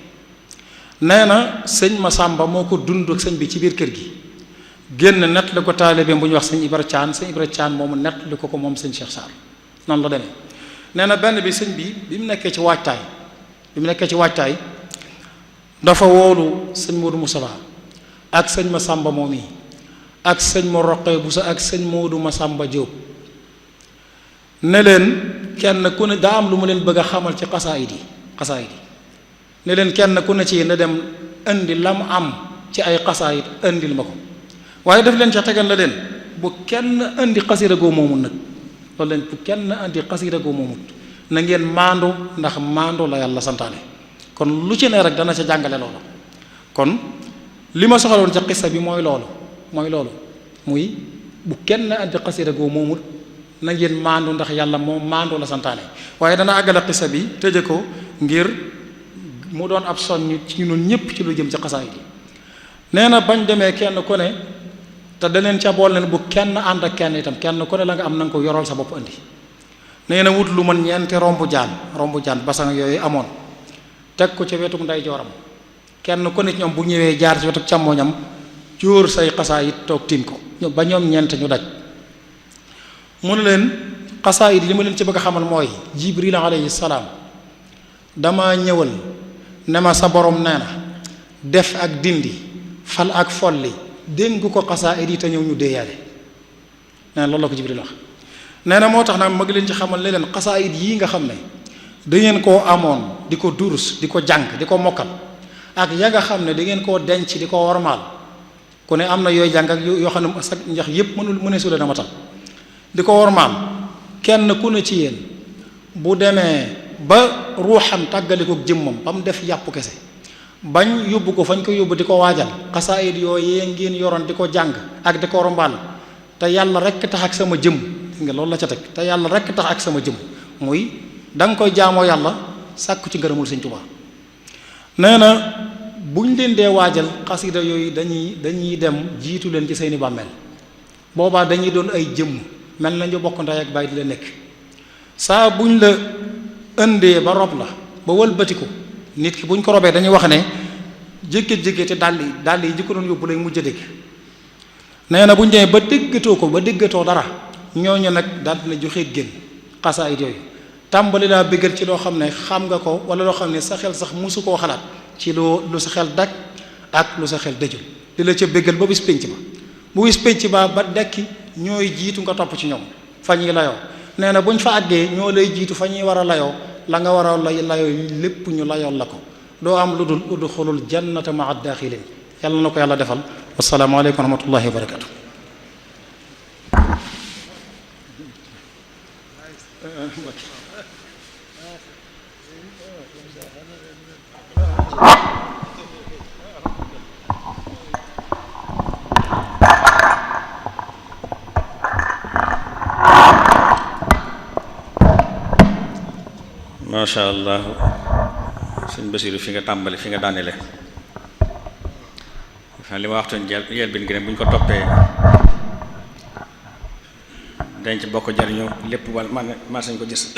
nee na sëñ Masamba moo ko dund ak sëñ bi ci biir kër gi génn nett li ko taalibeem bu ñuy wax sëñ Ibra Caan moomu nett li ko moom sëñ Cheikh Sarr noonu la demee. nee na benn bi sëñ bi mu nekkee ci waajtaay dafa woolu sëñ Modou Moustapha ak sëñ Massamba moom yi ak sëñ ma Roqee Buso ak sëñ Modou Massamba Diop ne leen kenn ku ne daa am lu ma leen bëgg a xamal ci xasaayid yi ne leen kenn ku ne ci na dem indi lam am ci ay xasaayid indil ma ko waaye daf leen ca tegal la leen bu kenn indi xasida goo moomut nag loolu leen bu kenn indi xasida goo moomut na ngeen maandu ndax maandu la yàlla santaane kon lu ci ne rek dana ca jàngale loolu kon li ma soxaloon ca xissa bi mooy loolu muy bu kenn indi xasida goo moomut na ngeen maandu ndax yàlla moom maandu la santaane waaye dana àggale xissa bi tëje ko ngir mu doon ab soññ ci ñun ñëpp ci lu jëm ci xasaayid yi nee na bañ demee kenn ku ne te da leen ca bool leen bu kenn ànd ak kenn itam kenn ku ne la nga am na nga ko yoral sa bopp andi nee na wut lu man ñeenti rombu jaan basang yooyu amoon teg ko ca wetu nday jooram kenn ku ne ñoom bu ñëwee jaar ci wetu càmmooñam jóor say xasaayid toog tiim ko ba ñoom ñeent ñu daj mu ne leen xasaayid li ma leen ci bëgg a xamal mooy jibril alayhi salaam dama ñëwal ne ma sa borom nee na def ak dindi fal ak folli dénk ko xasaayid yi te ñëw ñu déeyaale nee na loolu la ko jibril wax nee na moo tax nag ma ngi leen ci xamal ne leen xasaayid yii nga xam ne dangeen koo amoon di ko durus di ko jàng di ko mokkal ak ya nga xam ne dangeen koo denc di ko wormaal ku ne am na yooyu jàng ak yoo xam ne sax njax yépp mëne su leen a matal di ko wormaal kenn ku ne ci yéen bu demee ba ruuxam tàggalikook jëmmam ba mu def yàpp kese bañ yóbbu ko fañ ko yóbbu di ko waajal xasaayid yooyu ngeen yoroon di ko jàng ak di ko wormaal te yàlla rekk tax ak sama jëm nga loolu la ca teg te yàlla rekk tax ak sama jëm muy da nga koy jaamoo yàlla sàkku ci ngërëmul Sëñ Tuubaa nee na bu ñu leen dee waajal xasida yooyu dañuy dem jiitu leen ci seeni bàmmeel boobaa dañuy doon ay jëmm mel na ñu bokk ndey ak baay di la nekk saa buñ la indee ba rob la ba wëlbatiku nit ki buñ ko robee dañuy wax ne jékki-jékki te dàll yi jikko doon yóbbu lay mujj a dégg nee na bu ñu demee ba déggatoo dara ñooñu nag daal dina joxe génn xasaayid yooyu tàmbali laa bëggal ci loo xam ne xam nga ko wala loo xam ne sa xel sax musu koo xalaat ci lu sa xel dak ak lu sa xel dëjul di la ca bëggal ba bis pénc ba bu bis pénc ba dekki ñooy jiitu nga topp ci ñoom fa ñuy layoo nee na bu ñu fa àggee ñoo lay jiitu fa ñuy war a layoo la nga war a layoo lépp ñu layool la ko doo am lu dul udxulul jannata maa daaxilin yàlla na ko yàlla defal wassalaamu aleykum wa rahmatullahi wa barakatu macha allah sëñ Basiru fi nga tàmbali fi nga daanele li ma waxtoon jël bin gi ne bu ñu ko toppee dañ ci bokk jariñu lépp wala man sañ ko gis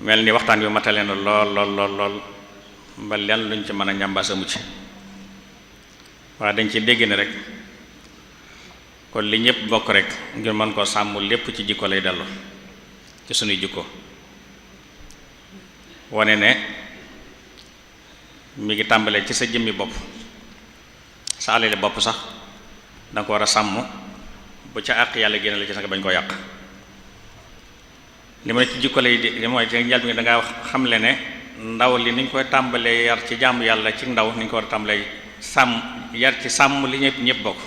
mel ni waxtaan bi matale na lool ba lenn luñ ci mën a ñambaas amu ci waaye dañ ci dégg ne rek kon li ñëpp bokk rek ngir mën koo sàmm lépp ci jikko lay dellu ci sunuy jikko wane ne mi ngi tàmbalee ci sa jëmmi bopp sa alali bopp sax danga ko war a sàmm bu ca àq yàlla génne la ci sa nga bañ koo yàq li ma ne ci jikko lay di li mooy ci njël bi dangaa xamle ne ndaw li ni ñu koy tàmbalee yar ci jaamu yàlla ci ndaw ni ñu ko war a tàmbalee yar ci sàmm li ñëpp bokk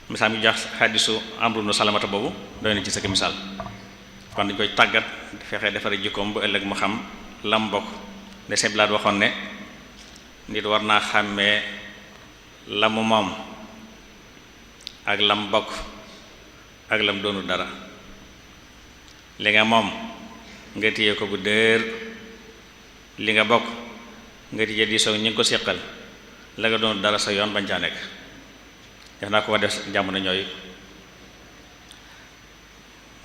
misaal mi jox xaddisu Amru ibn Salamata boobu doy na ci sa misaal kon dañ koy tàggat fexe defare jikkoom bu ëllëg mu xam lam bokk de seblaat waxoon ne nit war naa xàmmee la mu moom ak lam bokk ak lam doonu dara li nga moom nga téye ko bu dër li nga bokk nga téye di soog ñi ngi ko séqal la nga doonu dara sa yoon bañ caa nekk def naa ko wa def jamono ñooyu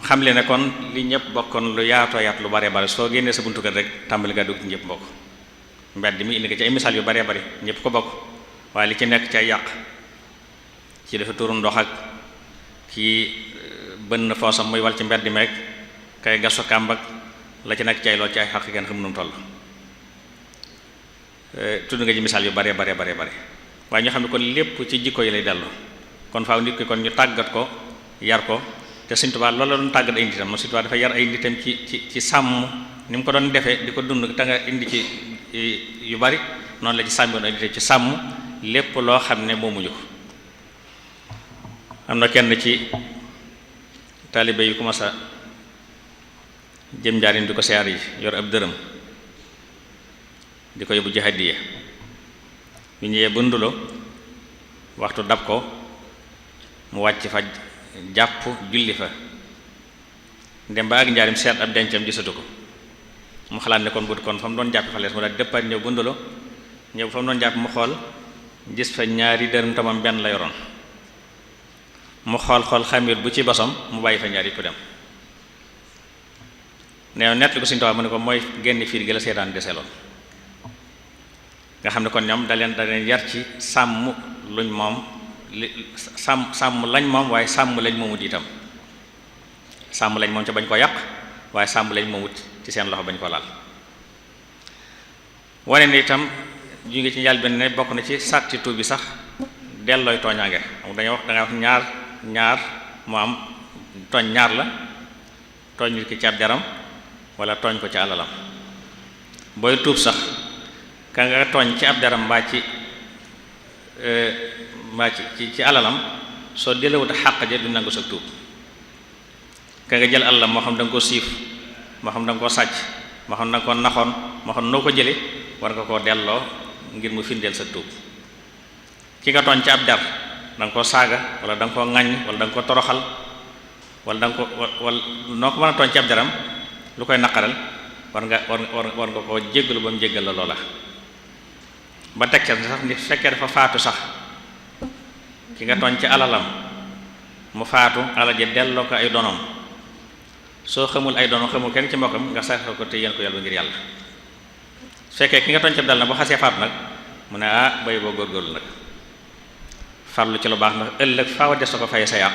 xam le ne kon li ñëpp bokkoon lu yaatoo yaat lu bare bare soo génnee sa buntu kër rek tàmbali nga dugg ci ñëpp bokk mbedd mi indi ko ci ay misaal yu bare bari ñëpp ko bokk waaye li ci nekk ci ay yàq ci dafa turu ndox ak kii bënn foosam muy wal ci mbedd meeg kay gasu kàmbak la ci nekk ci ay lool ci ay xaq kenn xam nu mu toll tudd nga ji misaal yu bare waaye ñoo xam ne kon lépp ci jikko yi lay dellu kon faaw nit ki kon ñu tàggat ko yar ko te Sëriñ Tuubaa loolu la doon tàggat ay nitam Sëriñ Tuubaa dafa yar ay nitam ci sàmm ni mu ko doon defee di ko dund te nga indi ci yu bari noonu la ci sàmmoon ay nitam ci sàmm lépp loo xam ne moomuñu ko. am na kenn ci taalibe yu commencé jëm njaarim di ko siyaar yi yor ab dërëm di ko yóbbu ci hadiya ñu ñëwee bundulo waxtu dab ko mu wàcc fa jàpp julli fa dem ba ak njaarim seet ab dencam gisatu ko mu xalaat ne kon bu kon fa mu doon jàpp fa lees mu daal dëppaat ñëw bundulo ñëw fa mu doon jàpp mu xool gis fa ñaari dërëm tamam benn la yoroon mu xool xamir bu ci bosom mu bàyyi fa ñaar yëpp dem neew nett li ko Sëriñ Tuubaa mu ne ko mooy génn fiir gi la seetaan deseloon nga xam ne kon ñoom da leen yar ci sàmm luñ moom sàmm lañ moom waaye sàmm lañ moomut itam sàmm lañ moom ca bañ ko yàq waaye sàmm lañ moomut ci seen loxo bañ ko laal wane ni itam ju ngi ci njàl benn ne bokk na ci sàtti tuub bi sax dellooy tooñaange dañoo wax dangay wax ñaar mu am tooñ ñaar la tooñ nit ki ci ab deram wala tooñ ko ci alalam booy tuub sax ka nga tooñ ci ab deram mbaa ci alalam soo delewut xàq ja du nangu sa tuub ka nga jël alalam moo xam da nga ko siif moo xam da nga ko sàcc moo xam da nga ko naxoon moo xam noo ko jële war nga koo delloo ngir mu firndeel sa tuub ki nga tooñ ci ab der da nga ko saaga wala da nga ko ŋaññ wala da nga ko toroxal wala da nga ko wala noo ko mën a tooñ ci ab deram lu koy naqaral war nga koo jéggalu ba mu jéggal la loola ba teg ca sax ni fekkee dafa faatu sax ki nga tooñ ci alalam mu faatu alal ji delloo ko ay donom soo xamul ay donom xamul kenn ci mbokkam nga sax ko te yéen ko yàlla ngir yàlla su fekkee ki nga tooñ ci dal na bu xasee faatu nag mu ne bay boo góorgóorlu nag farlu ci lu baax ndax ëllëg faaw des na ko faye sa yàq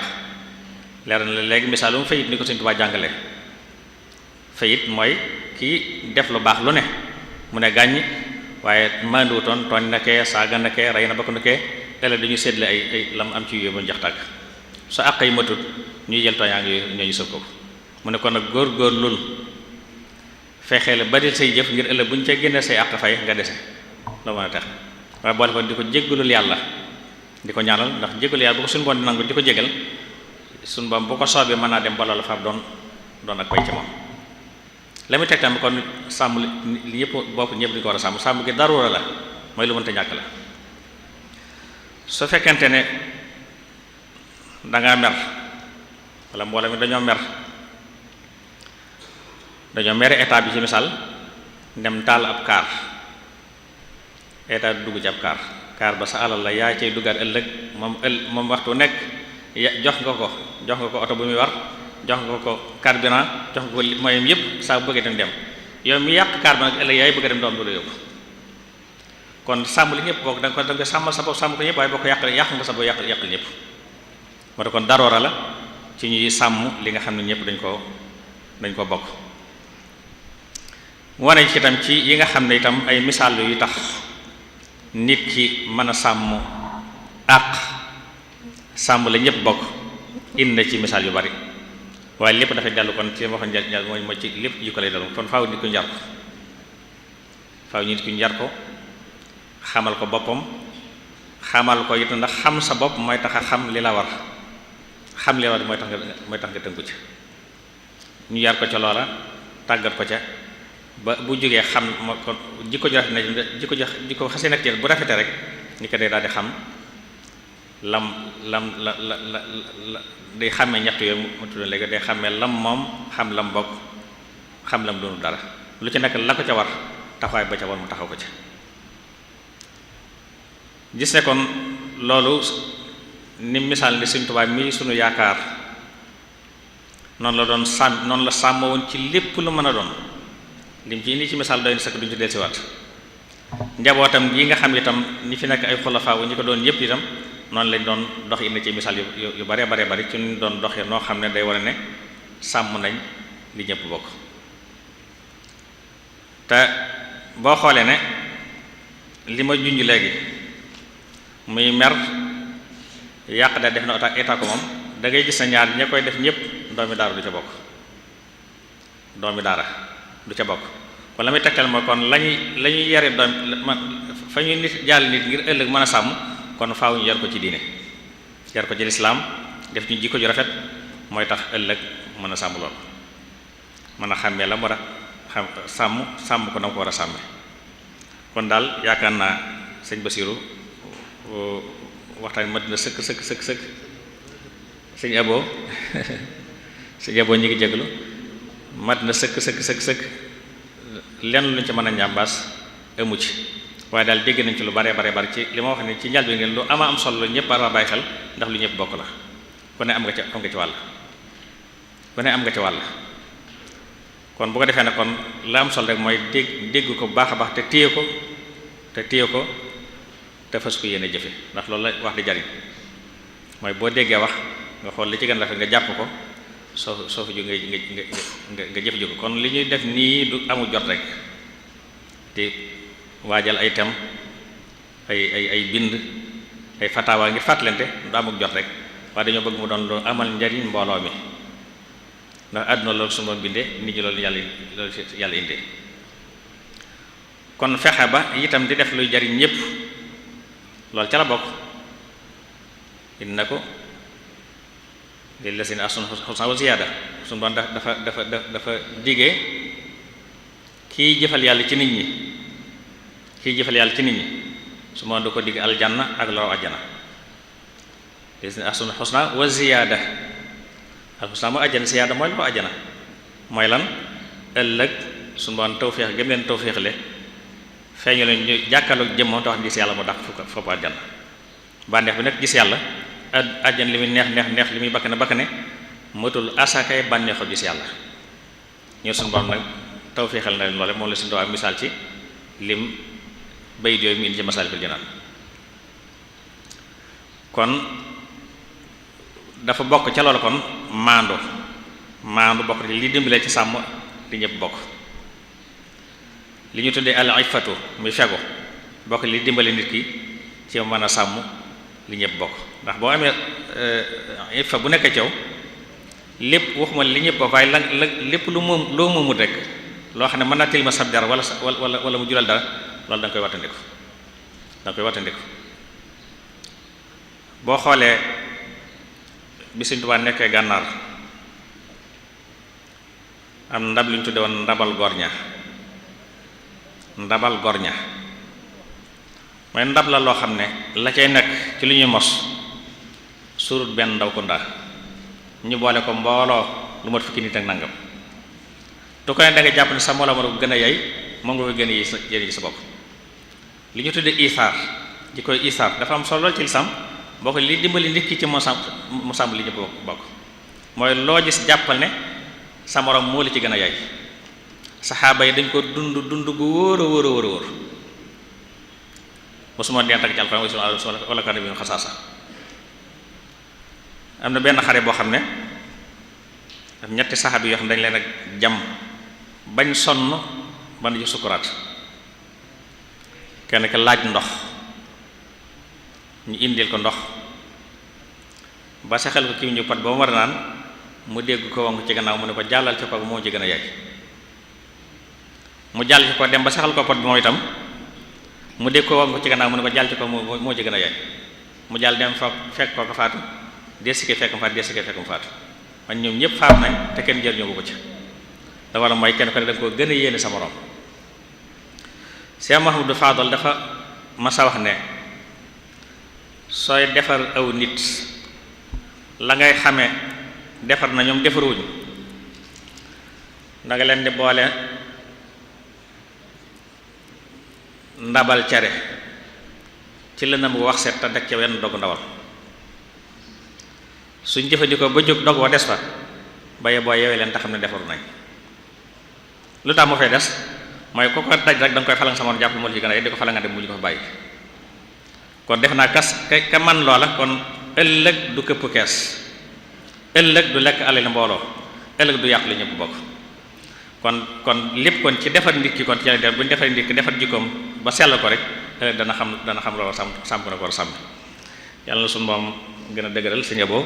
leer na la léegi misaalum fayit ni ko Sëriñ Tuubaa jàngale fayit mooy kii def lu baax lu ne mu ne gàññ waaye manduutoon tooñ na kee saaga na kee rey na bokk na kee ëllëg dañuy séddle ay lam am ci yooyu ba njax tàgg su àq yi matut ñuy jël tooñaa ngi ñooñu sëf ko mu ne kon nag góor lul fexee la bari say jëf ngir ëllëg bu ñu ca génne say àq fay nga dese la mën a tax waaye boole ko di ko jéggalul yàlla di ko ñaanal ndax jéggalu yàlla bu ko suñu boon di nangu di ko jégal suñu boom bu ko soobee mën naa dem ba loolu faab doon ak pay ci moom la muy teg tamit kon sàmm li ñëpp bopp ñëpp di ko war a sàmm gi daruura la mooy lu mënta ñàkk la su fekkente ne dangaa mer wala mbooloo mi dañoo mere état bi ci misaal dem taal ab kaar état dugg ci ab kaar ba sa alal la yaa cay duggaat ëllëg moom waxtu nekk jox nga ko oto bu muy war jox nga ko carburant jox nga ko moyem yëpp saa bu bëggee dem yow mi yàq kaar ba nag ëllëg yaay bëgg a dem doon bu la yóbbu kon sàmm li ñëpp bokk da nga sàmmal sa bopp sàmm ko ñëpp waaye boo ko yàq nga sa bopp yàqal ñëpp moo tax kon daroora la ci ñuy sàmm li nga xam ne ñëpp dañ ko bokk mu wane ci itam ci yi nga xam ne itam ay misaal yu tax nit ki mën a sàmm sàmm la ñëpp bokk indi na ci misaal yu bari waaye lépp dafay dellu kon ci waxoon njal mooy ci lépp jikko lay dellu kon faaw nit ku njar ko xamal ko boppam xamal ko it ndax xam sa bopp mooy tax a xam li la war mooy tax nga tënku ci ñu yar ko ca loola tàggat ko ca ba bu jógee xam moo ko jikko ju rafet na jikko xasee nag bu rafetee rek ni ko day daal di xam lam la day xàmmee ñett yooyu mu tudd léegi day xàmmee lam moom xam lam bokk xam lam doonu dara lu ci nekk la ko ca war taxawaay ba ca war mu taxaw ko ca gis ne kon loolu ni misaal ni Sëriñ Tuubaa mi sunu yaakaar noonu la sàmm woon ci lépp lu mën a doon lim ci indi ci misaal doy na sakk duñ ci dellusiwaat njabootam yi nga xam ne itam ñi fi nekk ay xulafaa wu ñi ko doon yépp itam noonu lañ doon dox indi ci misaal yu bare bari ci ñu doon doxee noo xam ne day wane ne sàmm nañ li ñëpp bokk. te boo xoolee ne li ma junj léegi muy mer yàq da def na état ko moom da ngay gis na ñaar ña koy def ñëpp doomi daara du ca bokk doomi daara du ca bokk kon la muy tegtal mooy kon lañuy yare doom fa ñuy nit jàll nit ngir ëllëg mën a sàmm kon faaw ñu yar ko ci diine yar ko ci lislaam def ñu jikko ju rafet mooy tax ëllëg mën a sàmm lool mën a xàmmee la mu war a xam sàmm ko na ko war a sàmme kon daal yaakaar naa sëñ Basiru waxtaan mat na sëkk sëñ Abo sëñ Abo ñi ngi jéglu mat na sëkk lenn luñ ci mën a ñambaas amu ci waaye daal dégg nañ ci lu bare ci li ma wax ne ci njàl bi ngeen lu ama am solo ñëpp war a bàyyi xel ndax lu ñëpp bokk la ku ne am nga ci wàll ku ne am nga ci wàll kon bu ko defee ne kon la am solo rek mooy dégg ko bu baax a baax te téye ko te fas ko yéene jëfe ndax loolu la wax di jariñ mooy boo déggee wax nga xool li ci gën a rafet nga jàpp ko soo fi jóg nga jëf jóg kon li ñuy def nii du amul jot rek te waajal ay tem ay bind ay fatawa ngir fàttalante du amul jot rek waaye dañoo bëgg mu doon lu amal njariñ mbooloo mi ndax àdduna loolu su ma bindee nit ñi loolu yàlla indee kon fexe ba itam di def luy jariñ ñépp loolu ca la bokk inna ko lillazina ahsanu husna wa ziyaada suñu doon dafa digee kiy jëfal yàlla ci nit ñi su ma du ko digg aljanna ak loo ajjana lillazina ahsanu husna wa ziyaada al husna mooy ajjana ziyaada mooy loo ajjana mooy lan ëllëg suñu doon tawféex gëm leen tawféexle feeñu leen ñu jàkkaarloog jëmmam te wax gis yàlla mu dàq foofu àjjana bànneex bi nag gis yàlla àjjana li muy neex li muy bakkane matul asakay bànneexu gis yàlla ñu suñu borom nag tawféexal na leen loole moom la suñu doon misaal ci lim bayit yooyu mu indi ci Masaalikul Jinaan kon dafa bokk ca loolu kon maandu bokk li dimbalee ci sàmm li ñëpp bokk li ñu tuddee al ifatu muy fegu bokk li dimbale nit ki ci mën a sàmm li ñëpp bokk ndax boo amee ifa bu nekk caw lépp waxuma li ñëpp bokk waaye lépp loo moomut rek loo xam ne mën naa tilma sab dara wala mu jural dara loolu da nga koy wattandiku boo xoolee bi Sëriñ Tuubaa nekkee gànnaar am ndab lu ñu tuddee woon ndabal gorña mooy ndab la loo xam ne la cay nekk ci lu ñuy mos surut benn ndaw ko ndaa ñu boole ko mbooloo lu mat fukki nit ak nangam tu ko ne da nga jàpp ne sa mbooloo ma ko gën a yey moom nga koy gën a yey sa bopp li ñu tuddee isaar ji koy isaar dafa am solo ci lislam boo ko li dimbali nit ki ci mu sàmm li ñu bokk mooy loo gis jàppal ne sa morom moo la ci gën a yey saxaaba yi dañ ko dund gu wóor mosuma dent ak ci alxuraan wala kan bi xasaasa am na benn xare boo xam ne am ñetti saxaaba yoo xam ne dañ leen ak jam bañ sonn ba na ci sukuraat kenn ki laaj ndox ñu indil ko ndox ba saxal ko kii ñu pat ba mu war a naan mu dégg ko wank ci gannaaw mu ne ko jàllal ci ko moo ci gën a yey mu jàll ci ko dem ba saxal ko pot bi moom itam mu dégg ko wank ci gannaaw mu ne ko jàll ci ko moo ci gën a yey mu jàll dem fa fekk ko faatu desike fekk mu faatu man ñoom ñëpp faatu nañ te kenn jëriñoo ko ci da war a mooy kenn ko ne da nga ko gën a yéene sa morom Cheikh Mahamadou Fadal dafa masa wax ne sooy defar aw nit la ngay xamee defar na ñoom defaruwuñ da nga leen di boole ndabal cere ci lëndëm bu wax set te deg ca wenn dogg ndawal suñ jëfandikoo ba jóg dog wa des fa baye boo yewee leen te xam ne defaru nañ lu tax mu fay des mooy ku ko daj rek da nga koy falang sama jàpp moo ci gën a di ko falanga dem mu ñu ko fa bàyyi kon def naa ka man loola kon ëllëg du këpp kees ëllëg du lekk alal mbooloo ëllëg du yàq li ñëpp bokk kon lépp kon ci defar nit ki kon ci bu ñu defar nit ki defar jikkoom ba sell ko rek ëllëg dana xam loolu sàmm ko na ko war a sàmm yàlla na suñu moom gën a dëgëral si njaboo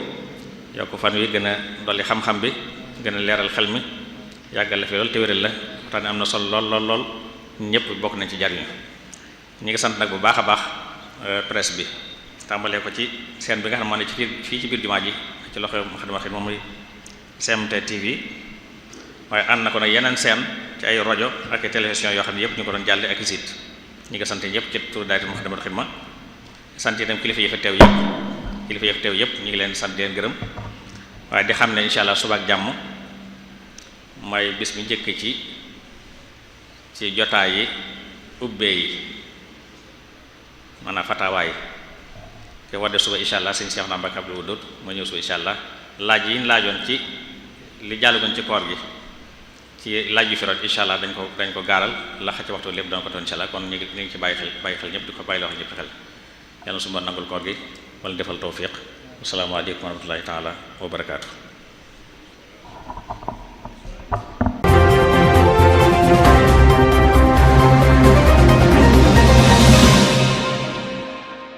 yokk fan wi gën a dolli xam-xam bi gën a leeral xel mi yàggal la fi lool te wéral la waxtaan am na solo lool ñëpp bokk nañ ci jariñu ñi ngi sant nag bu baax a baax presse bi tàmbalee ko ci scène bi nga xam ne moo ne ci fii ci biir jumaa ji ci loxo Moukhaddamatoul Khidma moom muy GMT TV waaye ànd na ko nag yeneen scène ci ay rajo ak ay télévision yoo xam ne yëpp ñu ko doon jàlle ak site ñi nga sant ñëpp ci turu daayira Moukhaddamatoul Khidma sant itam kilifa yi fa teew yëpp ñu ngi leen sant leen gërëm waaye di xam ne insha allah suba ak jàmm mooy bis bi njëkk ci jotaay yi ubbee yi maanaam fatawaa yi te wadde suba insha allah sëñ Cheikh na Mbacke Abdou Wadoud moo ñëw suba insha allah laaj yi ñu laajoon ci li jàllugoon ci koor gi ci laaj yu fi rot insha allah dañ ko gaaral la xa ci waxtu lépp dana ko doon insha allah kon ñu ngi ci bàyyi xel ñëpp di ko bàyyi loo xam ñëpp xel yàlla su ma nangul koor gi wala defal tawfiq assalaamu aleykum wa rahmatullahi taala wa barakaatu